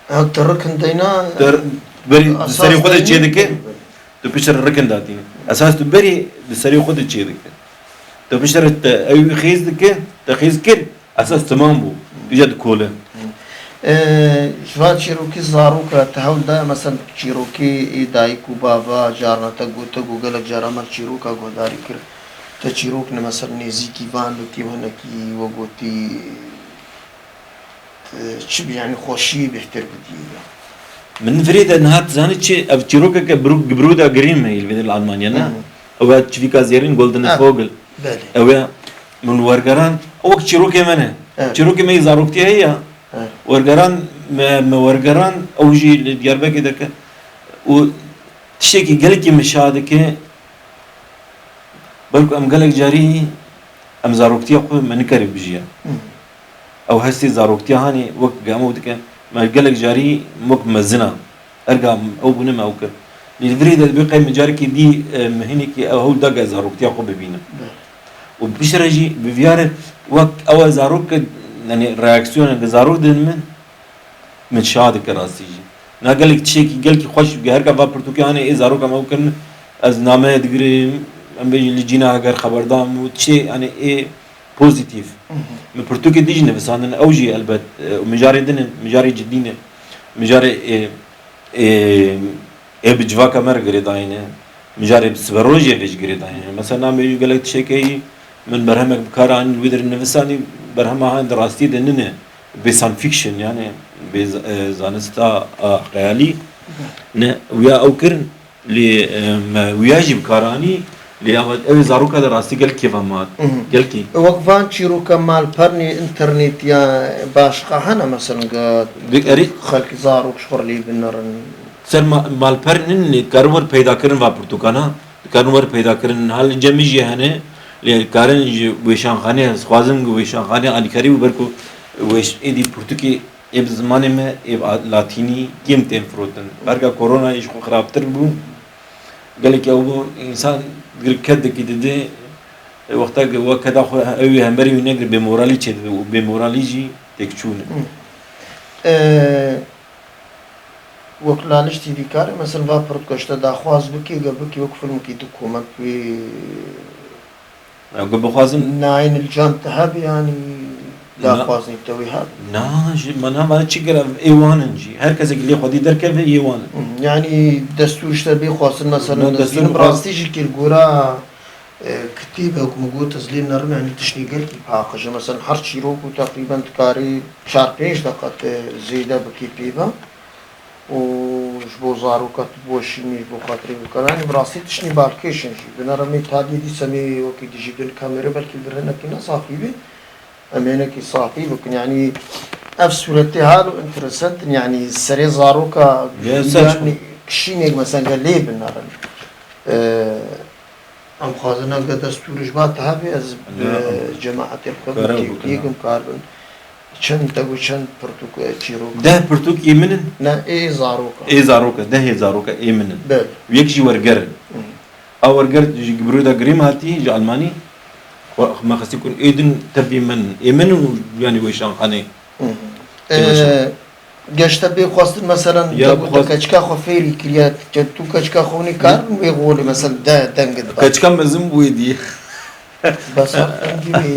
Ha, tu rikin deyna, Te berî di esas serê xwe de deyna. Çê dike, tu piştre rikin datîne. Esas tu berî di serê xwe de çê dike. Tu piştre te ew xêz dike, te xêz kir, esas temam bû. Îca dikole. Ee, ji van çîrokî zaroka te hewl daye, mesela çîrokî ê dayik û bava, carna te gote ku gelek cara me çîroka guhdarî kir. Te çîrok ne, mesela nêzîkî van dikî, hinekî we gotî, Çi bi, yanî xweşiyê bêhtir bidî ya. Min virê de niha dizanî çi, ev çîrokeke Bru-, Gebrüder Grimm heye li vê de li Almanya, ne? Hı hı. Ew e çivîka zêrîn Goldene Ha, Vogel. Belê. Ew e min wergeran, ew wek çîrokê me ne. Evet. Çîrokê me yê zaroktiye heye ya. Evet. Wergeran, me, me wergeran, ew jî li Diyarbekirê dike. Û tiştekî gelekî min şa dike, Belku em gelek carî em zaroktiya xwe me nikarî bijiya. Hı. Ew hestê zaroktiya hanê wek em ew dike, me gelek carî wek mezin a. Erga ew bûne me ew kir. Lê li virê de dibê qey min carekî dî, e, me hinekî ew hewl da ke zaroktiya xwe bibînim. Be. Û piştre jî bi viyare wek ew zarok ke, yanî reaksiyoneke zarok didin min, Min şa dike rastî jî. Na gelek tiştekî gelkî xweş bike. Herka va pirtûkê hanê ê zaroka me ew kirin, ez nameye digirim, em bêjin li cîna heger xeberdar bû, tiştê, yanî ê pozîtîf. Hı hı. Min pirtûkê dî jî nivisandin, ew jî elbet, e, mijarê din in, mijarê cidî ne. Mijarê, e, e, Ê bi civaka me re girêdayî ne. Mijarê bi siberojê vê jî girêdayî ne. Mesela namê wî gelek tiştekê yî min berhemek bi kar anîn, wî dir nivisandî, berhema han di rastî de nine. Bê science fiction, yani bê z-, e, zanista, a, xeyalî ne. Wiya ew kirin, lê, e, me wiya jî bi kar anî, lê ew, ew ê zaroka de rastî gelkî kêfa me hat. Mhm. Gelkî. Wek van çîroka malpernê, înternetiya başqa hene, mesela, ge Di-, erê- xelk zarok ji xwe re lê binerin? Ser ma-, malper nin, lê dikarin wer peyda kirin va pirtûkana, dikarin wer peyda kirin. Ha li cem min jî hene, lê dikarin ji wêşanxanê, ez dixwazim ku wêşanxanê alîkarî bû, ber ku wêş-, êdî pirtûkê ê bi zimanê me, ê bi a-, latînî kêm tên firotin. Berga koronayê ji xwe xirabtir bû. Gelekî ew bû, însan digir kedekî didê, wexta ku we keda xwe, ew ê hemberî wî negir, bêmoralî çêdibe û bêmoralî jî têkçûn e. Hı. E, wek Laliş T V kare, mesela, va pirtûka ji te daxwaz bike, ge bike wek filmekî di komek wê. Ew ge bixwazin. Nayên li can te hebe, yanî Na- daxwazin te wê hebe. Na, ji mana me çi kir, ev ê wan in jî. Her kesek lê xwedî derkeve, yê wan in. Hı, yanî destûr ji te bê xwestin, mesela, Na, destûr dizînim xwest- rastî jî kir gora, e, kitêbek min got, ez lê nerim, yanî tiştê gelkî paqij e. Mesela, her çîrok û teqrîben dikarî çar pênc deqa te zêde bikî pê ve. û ji bo zaroka tu boşînî, ji bo xatirê wî kar. Yanî bi rastî tiştî balkêş in jî. Binêre em ê taliyê dîsa em ê wekî dijî din kamerê belkî bi rênekî ne safî bê. Em ê hinekî safî bikin. Yanî ev sûretê halo interesant in. Yanî serê zaroka Ya, yanî saçma. Kişînek mesela lê binêrin. Ee, Em xwazin ge destûr ji ba te hebe, ez bi Ne, em cemaetê xwe kare bi bikin, têkî ha. Kim kar bin. Çend te got çend pirtûk, e, çîrok? Deh pirtûk ê min in. Ne, ê zaroka. Ê zaroka, dehê zaroka ê min in. Belê. Yek jî werger in. Hı. A werger ji Gebrüder Grimm hatî, ji Almanî. Xwe, me xwestî kun ê din tevî min, ê min û yanî weşanxanê. Hı hı. Ê weşan- Ee, Geşte bê xwestin, meselen, Ya, te got te xwest- keçika xwe fêrî kiriye, ke tu keçika xwe hûnî kar bin wê xolê, mesel, de dengit be. Keçika mezin bû êdî. Bes, rengî wê.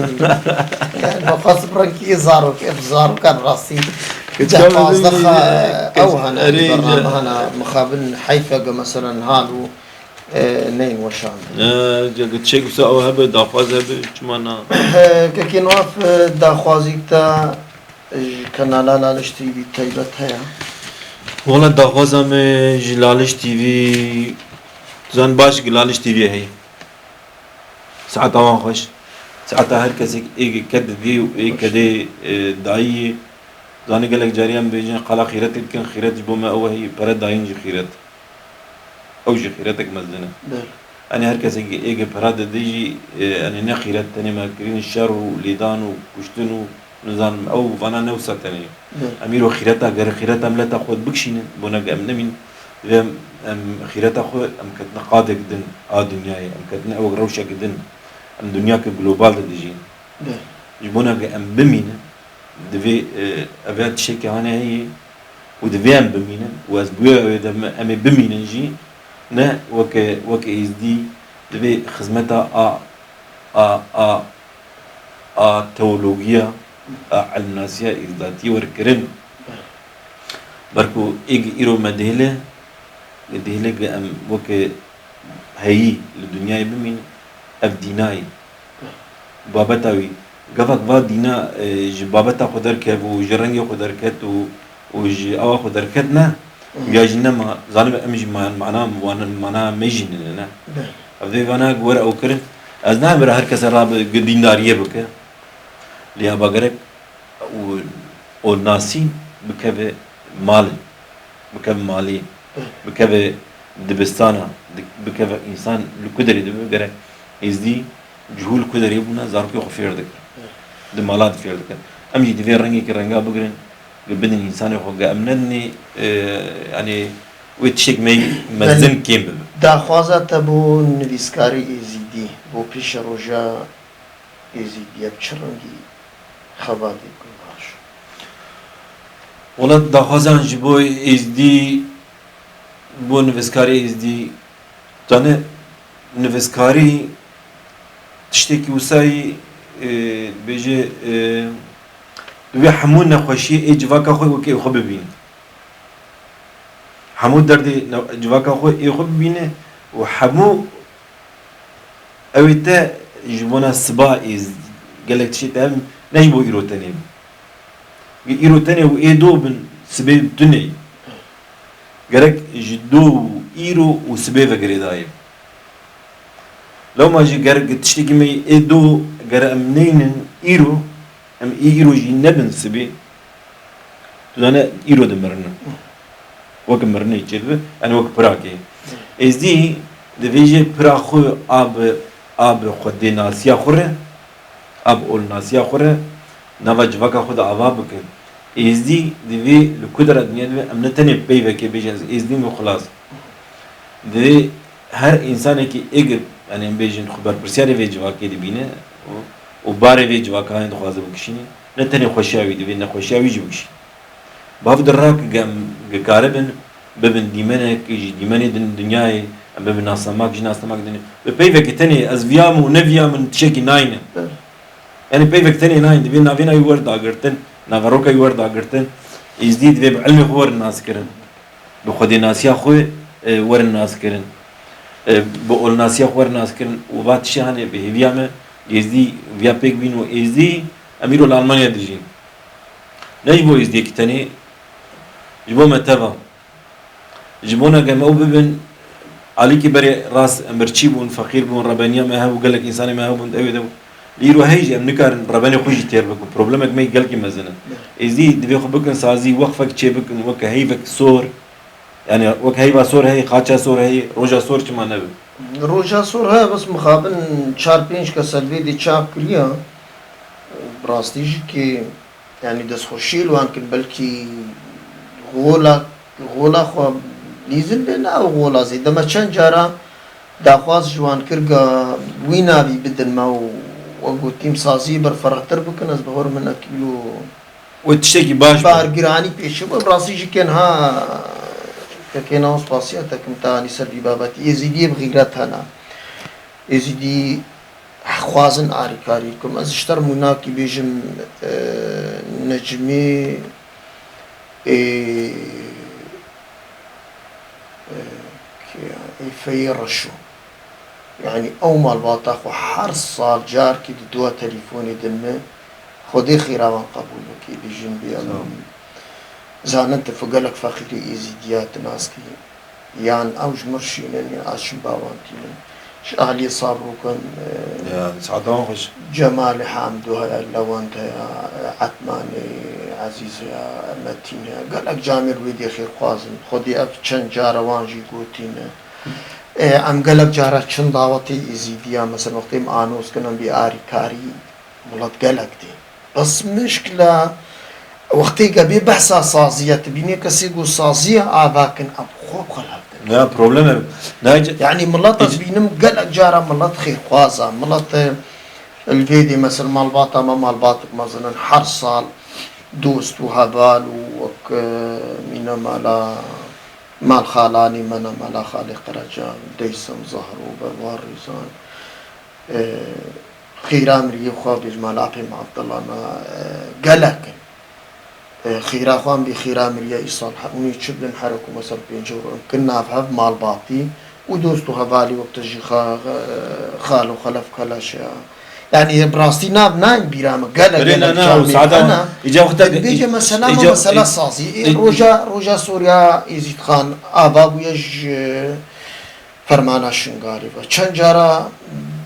Yani, me xwest rengî zarok, ev zarokan rastî. Keçika mezin bû êdî. Cefazdexa ew hana, erê, bername hana, mixabin heyfe ge, meselen, hal û, e, neyin weşan. E, ge çek wisa ew hebe, daxwaz hebe, çima na? E, kekê Newaf, e, daxwazî te Ji kanala Laliş T V taybet heye? Wala daxwaza me ji Laliş T V, tu zan baş ki Laliş T V heye. Saeta wan xweş. Saeta her kesek ê ke didî û ê Xweş. Kedê, e, dayî. Zanî gelek cariyan bêjin qala xîret dikin, xîret ji bo me ew heye, pere dayîn jî xîret. Ew jî xîretek mezin e. Belê. Yanî her kesekî ê ge pera dide jî, e, yanî ne xîret tenê me kirîn şer û lêdan û kuştin û nizanim ew vana ne wisa tenê. Belê. Em îro xîreta gere xîreta mileta xwe bikişînin, bona ge em nemîn. Divê em, em xîreta xwe em ketine qadek din a dinyayê, em ketine ew rewşek din. Em dinyake global de dijîn. Belê. Ji bona ge em bimînin, divê, e, ev ya tiştekî hane heye, û divê em bimînin û ez bi wê wê de me, em ê bimînin jî, ne weke, weke êzdî divê xizmeta a, a, a, a teologiya, a ilmnasiya êzdatiyê were kirin. Ber ku ê ge îro me dihêle, dihêle ge em weke heyî li dinyayê bimînin, ev dîna ye. Babeta wî, gavak va dîna, e, ji babeta xwe derkev û ji rengê xwe derket û, û ji awa xwe derket ne, Mhm. ya jî nema, zanibê em jî ma-, mana, wan-, mana me jî nine ne. Be. Ev vê vana were ew kirin. Ez nabêra her kese rabe gi dîndariyê bike. Lê aba gerek û olnasî bikeve malê, bikeve malê, bikeve dibistana, di-, bikeve însan li ku derê dibe, gerek êzdî cihû li ku derê bûne, zarokê xwe fêr dikin. Di mala de fêr dikin. Em jî divê rengekî renga bigirin, li bidin însanê xwe, ge em nedinê, e, yanî wê tiştek me mezin kêm bibe. Daxwaza te bo nivîskarê êzîdî, bo pêşeroja Êzîdiye bi çi rengî xebatê bikin baş? Wela daxwazan ji bo êzdî, bo nivîskarê êzdî, zane nivîskarî tiştekî wisayî, e, bêje, e, divê hemû nexweşiyê ê civaka xwe wekî ê xwe bibîne. Hemû derdê ne-, civaka xwe ê xwe bibîne û hemû ew ê te ji bona siba ê z-, gelek tiştê te hev ne ji bo îro tenê bin. Îro tenê û ê do bin sibê tune ye. Gerek ji do û îro û sibê ve girêdayî. Lewma jî ger tiştekî me ê do ger em neynin îro, em ê îro jî nebin sibê, tu zane îro dimirinin. Wek mirinê çêdibe, yani wek pirakê. Êzdî divê jê pira xwe a bi, a bi xwedênasiya xwe re, a bi olnasiya xwe re, nava civaka xwe de ava bike. Êzdî divê li ku dera dinya dibe, em ne tenê peyvekê bêjin, ez êzdî me xilas. Divê her însanekî êgir, yani em bêjin xwe berpirsiyarê vê civakê dibîne û, û barê vê civaka hene dixwaze bikişîne, ne tenê xweşiya wî divê, nexweşiya wî jî bikişîne. Bav di rak gem gikaribin, bibin dîmenek, ji dîmenê din dinyayê, em bibin nasemak, ji nasemak din. Bi peyvekî tenê, ez viya min û neviya min tiştekî nayne. Evet. Yani peyvek tenê nayne, divê navêna wî wer dagirtin, naveroka wî wer dagirtin. Êzdî divê bi ilmê xwe werin naskirin. Bi xwedênasiya xwe, e, werin naskirin. E, bi olnasiya xwe werin naskirin. Û va tiştê hanê bi hêviya me, Êzdî viya pêk bîn û Êzdî, em îro li Almanya dijîn. Ne ji bo Êzdiyekî tenê, ji bo me teva. Ji bona ge me ew bibin, alîkî berê rast em birçî bûn, feqîr bûn, rebeniya me hebû, gelek însanê me hebûn, ew ê de bûn. Lê îro hey jî em nikarin rebenê xwe jî têr bikin. Problemek me yî gelkî mezin e. Êzdî divê xwe bikin sazî, weqfek çê bikin, weke heyvek sor. Yani wek heyva sor heye, xaça sor heye, roja sor çima nebe? Roja sor heye, bes mixabin çar pênc kes li vê dê çap kiriya. Bi rastî jî ki, yani destxweşiyê li wan kin, belkî gola, gola xwe lîzin bê, ne ew gola zêde. Me çend cara daxwaz ji wan kir ga wî navî bidin me û we gotîm saziyê berferahtir bikin, ez bawer min ekîlo Wê tiştekî baş be. Bargiranî pêşî bû. Rastî jî kên ha kekê nav spasiya te kim te anî ser vî babetî. Êzîdiyê bi xîret hene. Êzîdî xwazin arîkarî bikim. Ez ji te re mûnakî bêjim, e, Necmî, e, e, kê ya, Êfeyê Reşo. Yani ew malbata xwe her sal carkî didowa telîfonê din me, Xwedê xêra wan qebûl bike, bêjin bê Sağ ol. Zanin tu gelek feqîrê Êzîdiya tu nas kî. Yan ew ji mir şînin, ya ez çim ba wan tînin. Ji aliyê Sabrokan, e, Ya, saeta wan xweş. Cemalê Hamdo heye, Lewend heye, Etmanê Ezîz heye, Metîn heye. Gelek camêr wê dê xêrxwazin. Xwedê ev çend cara wan jî gotîne. E, em gelek cara çin dawetê Êzîdiya, mesela wextê em anos kin, em bê arîkarî, milet gelek tê. Bes mişkila wextê ke bê behsa saziya, tu bînê kesê ku saziya ava kin, em xwe bi xwe li hev din. Ya, problem e. Nayce- Yani milet ez Hiç- bînim gelek cara milet xêrxwaz e. Milet, e, li vê dê mesela malbata me malbatek mezin in, her sal dost û heval û wek, e, mîna mala Mal xalanî me ne, mala xalê Qerecan, Deysim, Zahro, Berwar Rîzan, e, xîra miriyê xwe bêj, mal apê me Abdullah ne, e, gelek in. E, xîra xwe em bî xîra miriye îsal he, hûn ê çi bidin, here ku me ser pêncî û kin nav hev malbatî û dost û hevalî wek tu jî xa-, xalo Xelef Keleş e. Yani bi rastî nav nayên bîra min, gelek, Erê, gelek na, na, camêr saeta hene. Îca wexta Dibêje mesela me îca mesela î- sazî. Ê, î- roja, roja Soriya Êzîdxan ava bûye ji fermana Şingalê ve. Çend cara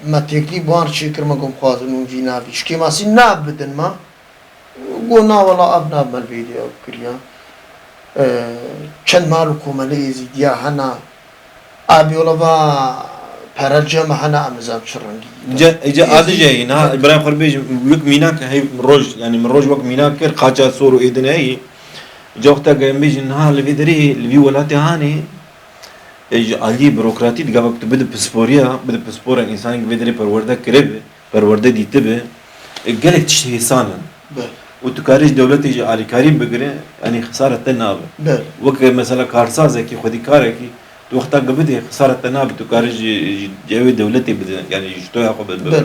me têklî bi wan çêkir, me got, em xwazin hûn vî navî ji kêmasî nav bidin me. Got, na wela ev nav me li vê dê ew kiriya. E, çend mal û komelê Êzîdiya hene. Abi ola va pere cem hene, em nizam çi rengî. Îca, îca Êzî- adije yî, niha Îbrahim xwe bêjim, wek mînak hey roj, yani min roj wek mînak kir, qaça sor û êdin heyî. Îca wexta ke em bêjin, niha li vê derê, li vî welatê hanê, e, ji aliyê burokratî digava ku tu bide pisporiya, bide pispora însanê ku vê derê perwerde kiribe, perwerde dîtibe, e, gelek tişt hêsan in. Be. Û tu karî ji dewletê jî alîkarî bigire, yanî xisara te nabe. Be. Weke mesela karsazekî, xwedîkarekî, tu wexta ku bidê, xisara te nabe, tu karî ji, ji cihê dewletê bide, yanî ji toya xwe bibire. Be.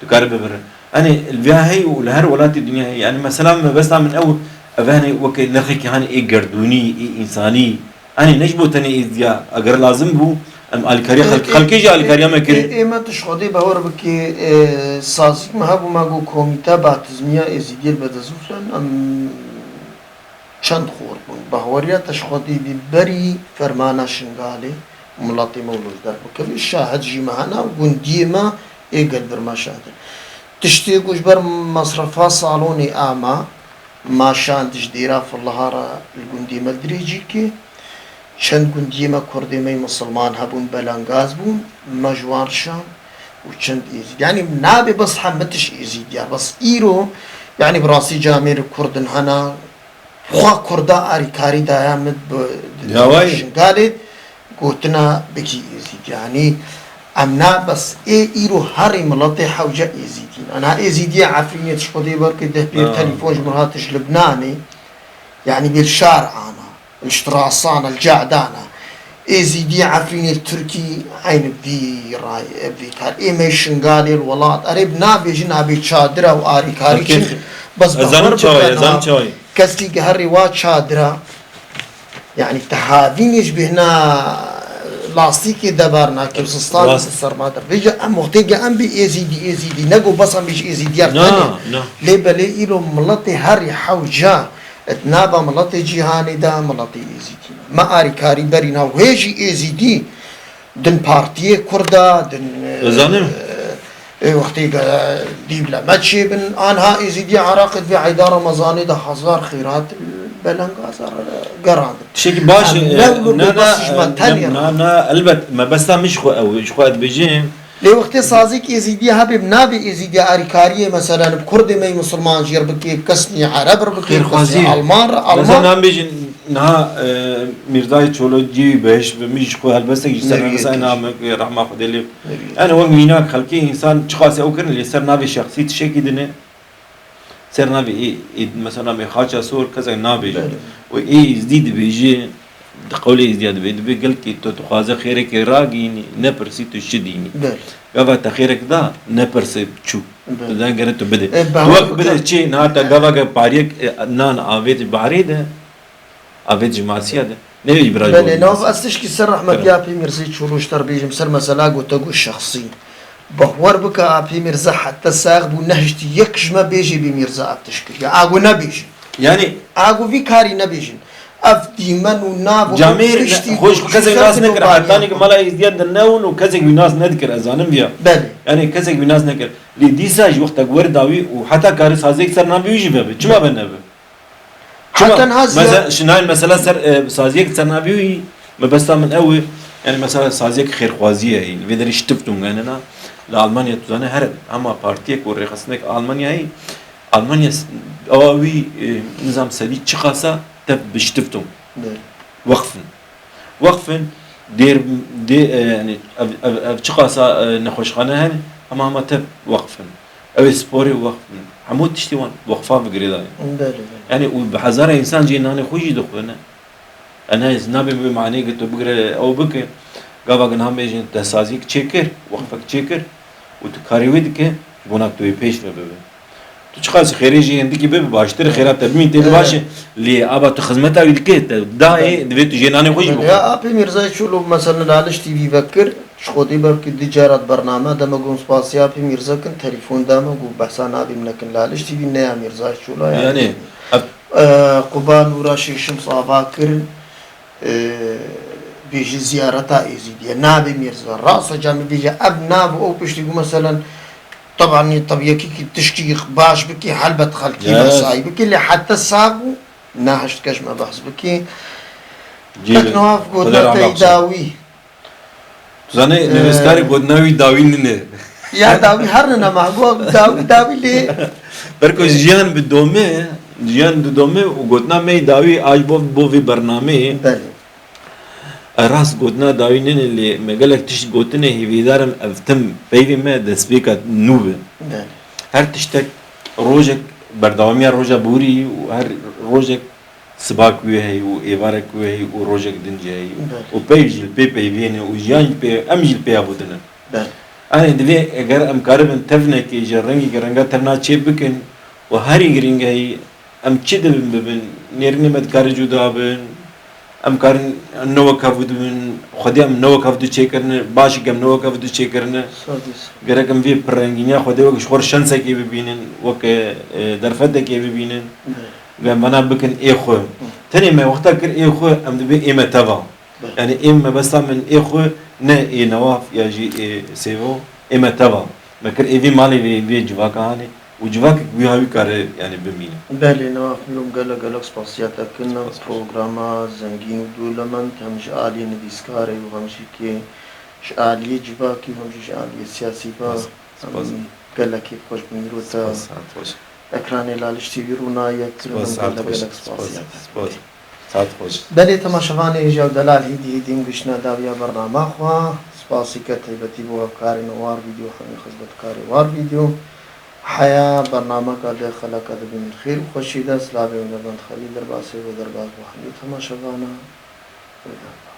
Tu karî bibire. Yanî li viya hey û li her welatê dinya hey. Yanî mesela mebesta min ew, ev, yanî weke nirxekî hanî ê gerdûnî, ê însanî, Anî ne ji bo tenê Êzdiya, eger lazim bû, em alîkariya Ê, xelk-, ê, xelkê jî ê, alîkariya me ê, kir. Ê me tu ji Xwedê bawer bikî, ê, sazîk me hebû, me got komîte batizmiya Êzîdiyê li Bedezûflen, em çend xort bûn. Bahweriya te ji Xwedê bî berî fermana Şingalê, miletê me wilo ji der bikevê. Şahid jî me hene, gundiyê me ê gel vir me şahid in. Tiştê ku ji ber mesrefa salonê a me, ma şand ji dêra Filiha re li gundê me dirêjî kê. Çend gundiyê me kurdê me yê misilman hebûn, belengaz bûn, me ji wan şand û çend êzîd. Yanî nabê bes hemitiş êzîdiya. Bes îro, yanî bi rastî camêr kurd in hene, xwe kurda arîkarî daya min bi, di Ya vay. Şingalê gotina bikî êzîd. Yanî em na bes ê îro herî miletê hewce êzîdîn. Ana êzîdiya Efrînê tişt xwedê berkê deh pêr Ha. telefon ji min hatiş Libnanê. Yanî bêl şar ana, li ştirasana, li cehdan a. Êzîdî Efrînê li Tirkî eyn vî rayê, ev vî kar. Ê me Şingalê li welat, erê bi navê jî navê çadira û arîkarî Erkê çin. Bes ez zanim bexwer çawa ye, bike ez zanim niha çawa ye. Keskî giherî wa çadira. Yanî te havînê ji bêhna lastîkê debar nake û sistan Rast. Serma de. Vêca em wextê ge em bê Êzîdî, Êzîdî, ne go bes em bê ji Êzîdiya Na, tenê. Na. Lê belê îro miletê herî hewca di nava miletê cîhanê de miletê Êzîdî ne. Me arîkarî berî nav wê jî Êzîdî din partiyê Kurda, din, e, Dizanim. E, wextê ge dîv le me çêbin, anha Êzîdiya Iraqê di vê eyda Remezanê de hezar xêrat belengazar gerandin. Tiştekî baş, Em e, ne wilo na, bê na, bes ji me e, tenê na, re. Na, na, elbet, mebesta min ji xwe ew, ji xwe dibêjim. Lê wextê sazîk Êzîdî hebe bi navê Êzîdî arîkariyê, mesela, li Kurdê me yê Musulman jê re bikê, kesnî Ereb re bikê, Xêrxwazî. Kesnî Alman re, Mesela Alman. Nan bêjin, niha, e, Mîrzayê Çolo cî wî behişt bi, min ji xwe helbestek ji ser Nerî nivîsa yetişt. Name, e, rehma Xwedê lê. Nerî yetişt. Yani wek mînak xelkê însan çiqas ew kirin, lê ser navê şexsî tiştekî din e. Ser navê ê, ê, mesela navê Xaça Sor kesek nabêje. Belê. Û ê Êzdî dibêje, di qewlê Êzdiya dibê, dibê gelkî tu dixwaze xêrekê ragihînî, nepirsî tu çi dînî. Belê. Gava te xêrek da, nepirse çû. Belê. Tu dengere tu bide. E, Tu wek bide çi, niha te gava ge pariyek, e, nan avêt baharê de, avêt ji masiya de. Newê îbrayî Belê, bol nav masa. Ez tişkî ser rehmetiya Pê Mîrzê Çolo ji te re bêjim, ser mesela gote got şexsî. Bexwer bike a Pê Mîrze heta sax bû nehiştî yek ji me bêjê Pê Mîrze ev tişt kiriye. A got nebêjin. Yani A got vî karî nebêjin. Ev dîmen û nav û Camêr tiştî xwe ji got kesek nas nekir, hetanî ku mala Êzdiya de newin û kesek wî nas nedikir, ez zanim viya. Belê. Yani kesek wî nas nekir. Lê dîsa ji wextek were dawî û heta karî saziyek ser navê wî jî vebe. Çima ve nebe? Çima? Heta niha ziya- Mesela, şinayên mesela ser, e, saziyek ser navê wî, mebesta min ew e, yani mesela saziyek xêrxwazî ye, li vê derê Stiftung, yani na, li Almanya tu zane her hema partiyek û rêxistineke Almanyayê, Almanya s-, ewa wî, e, nizam sedî çiqasa tev bi Stiftung. Belê. Wexfin. Wexfin dêr, dê, e, yani ev, ev, ev çiqasa, e, nexweşxane hene, hema hema tev wexfin. Ew ê sporê wexfin. Hemû tiştê wan wexfa bi girêdayî. Belê, belê. Yani û bi hezara însan cihê nanê xwe jî dixwine. Ena ez nabê wê maneyê ku tu bigire ew bike. Gava ku niha bêjin te saziyek çêkir, wexfek çêkir û tu karê wê dike, ji bona ku tu wê pêş ve bibe. Tu çiqas xêrê jê hindikî bibe, baştir e, xêra te bimîn tê Evet. baş e. Lê aba tu xizmeta wî dike, te dayê, Evet. divê tu jê nanê xwe jî bixwe. Ya Apê Mîrzayê Çolo, mesela, Laliş T V vekir, ji Xwedê belkî du cara di bername de me got spasiya Apê Mîrze kin, telefon da me got behsa navê min nekin Laliş T V, ne ya Mîrzayê Çolo ya. Yani, ev- E, Quba Nûra Şêşims ava kirin, e, bêjî ziyareta Êzîdî ye. Navê Mîrza. Rast e, camî bêje ev nav û ew piştî ku meselen, teban nî tabi yekî ki tişkî baş bikî, helbet xelkî Yes. behsayî bikî, lê heta sax bû, nehişt ke ji me behs bikî. Cî Tek niha Xwedê gotina rahmet te bixşe. dawî. Tu zanî, Ee, nivîskarê gotina wî dawî nîne. Ya dawî her nine me, go dawî, dawî lê. Berko jiyan bi dome, jiyan bi dome û gotina me yê dawî a ji bo, bo vê bernameyê. Belê. E, rast gotina dawî nîne lê me gelek tişt gotine, hêvîdar im ev tim peyvê me destpêka nû be. Belê. Her tiştek rojek berdewamiya roja borî û her rojek Sibak wê heyî û êvarek wê heyî û rojek din jî heyî. Belê. Û peyv jî li pê peyviyêne û jiyan jî pê, em jî li pêya bû din in. Belê. Anê divê eger em karibin tevnekê ji rengekî renga tevna çê bikin û herî girîng heyî em çi dibin bibin, nêrînê me dikare cuda bin, em karin ne wek hevdû dibin, xwedî em ne wek hevdû çêkirine, baş e em ne wek hevdû çêkirine. Sadî sor. Gerek em vê pirrengîniya xwedê wek ji xwe re şensekê bibînin, wek, e, derfetekê bibînin. Belê. Ve em vana bikin ê xwe. Hı. Tenê me wexta kir ê xwe, em dibê ê me teva. Belê. Yani ê mebesta min ê xwe, ne ê Newaf ya jî ê Sêvo, ê me teva. Me kir ê vî malê vê, vê civaka hanê û civakek wî hawî kare yani bimîne. Belê, Newaf Mîlom gelek gelek spasiya te kin. Spas. Programa zengîn û dûlemend hem ji aliyê nivîskarê û hem jî kê ji aliyê civakî û hem jî ji aliyê siyasî ve. Spas. Spas. Em gelek kêfxweş bûn îro te Spas, saet xweş. ekranê Laliş T V rûnaye kirin. Spas, em saet gelek xweş. Gelek Spas, spasiya te. Spas. Saet xweş. Belê temaşevanê hêja û delal hêdî hêdî em giştine dawiya bernama xwe. Spasî ke taybetî bo hevkarên War Video, hemî xizmetkarê War Video. Heya bernameka dê xeleka dibînin xêr û xweşî de, silavê wî Nêrdan Xelîl derbasê wê derbas bo hemî temaşevana. Wê derbas.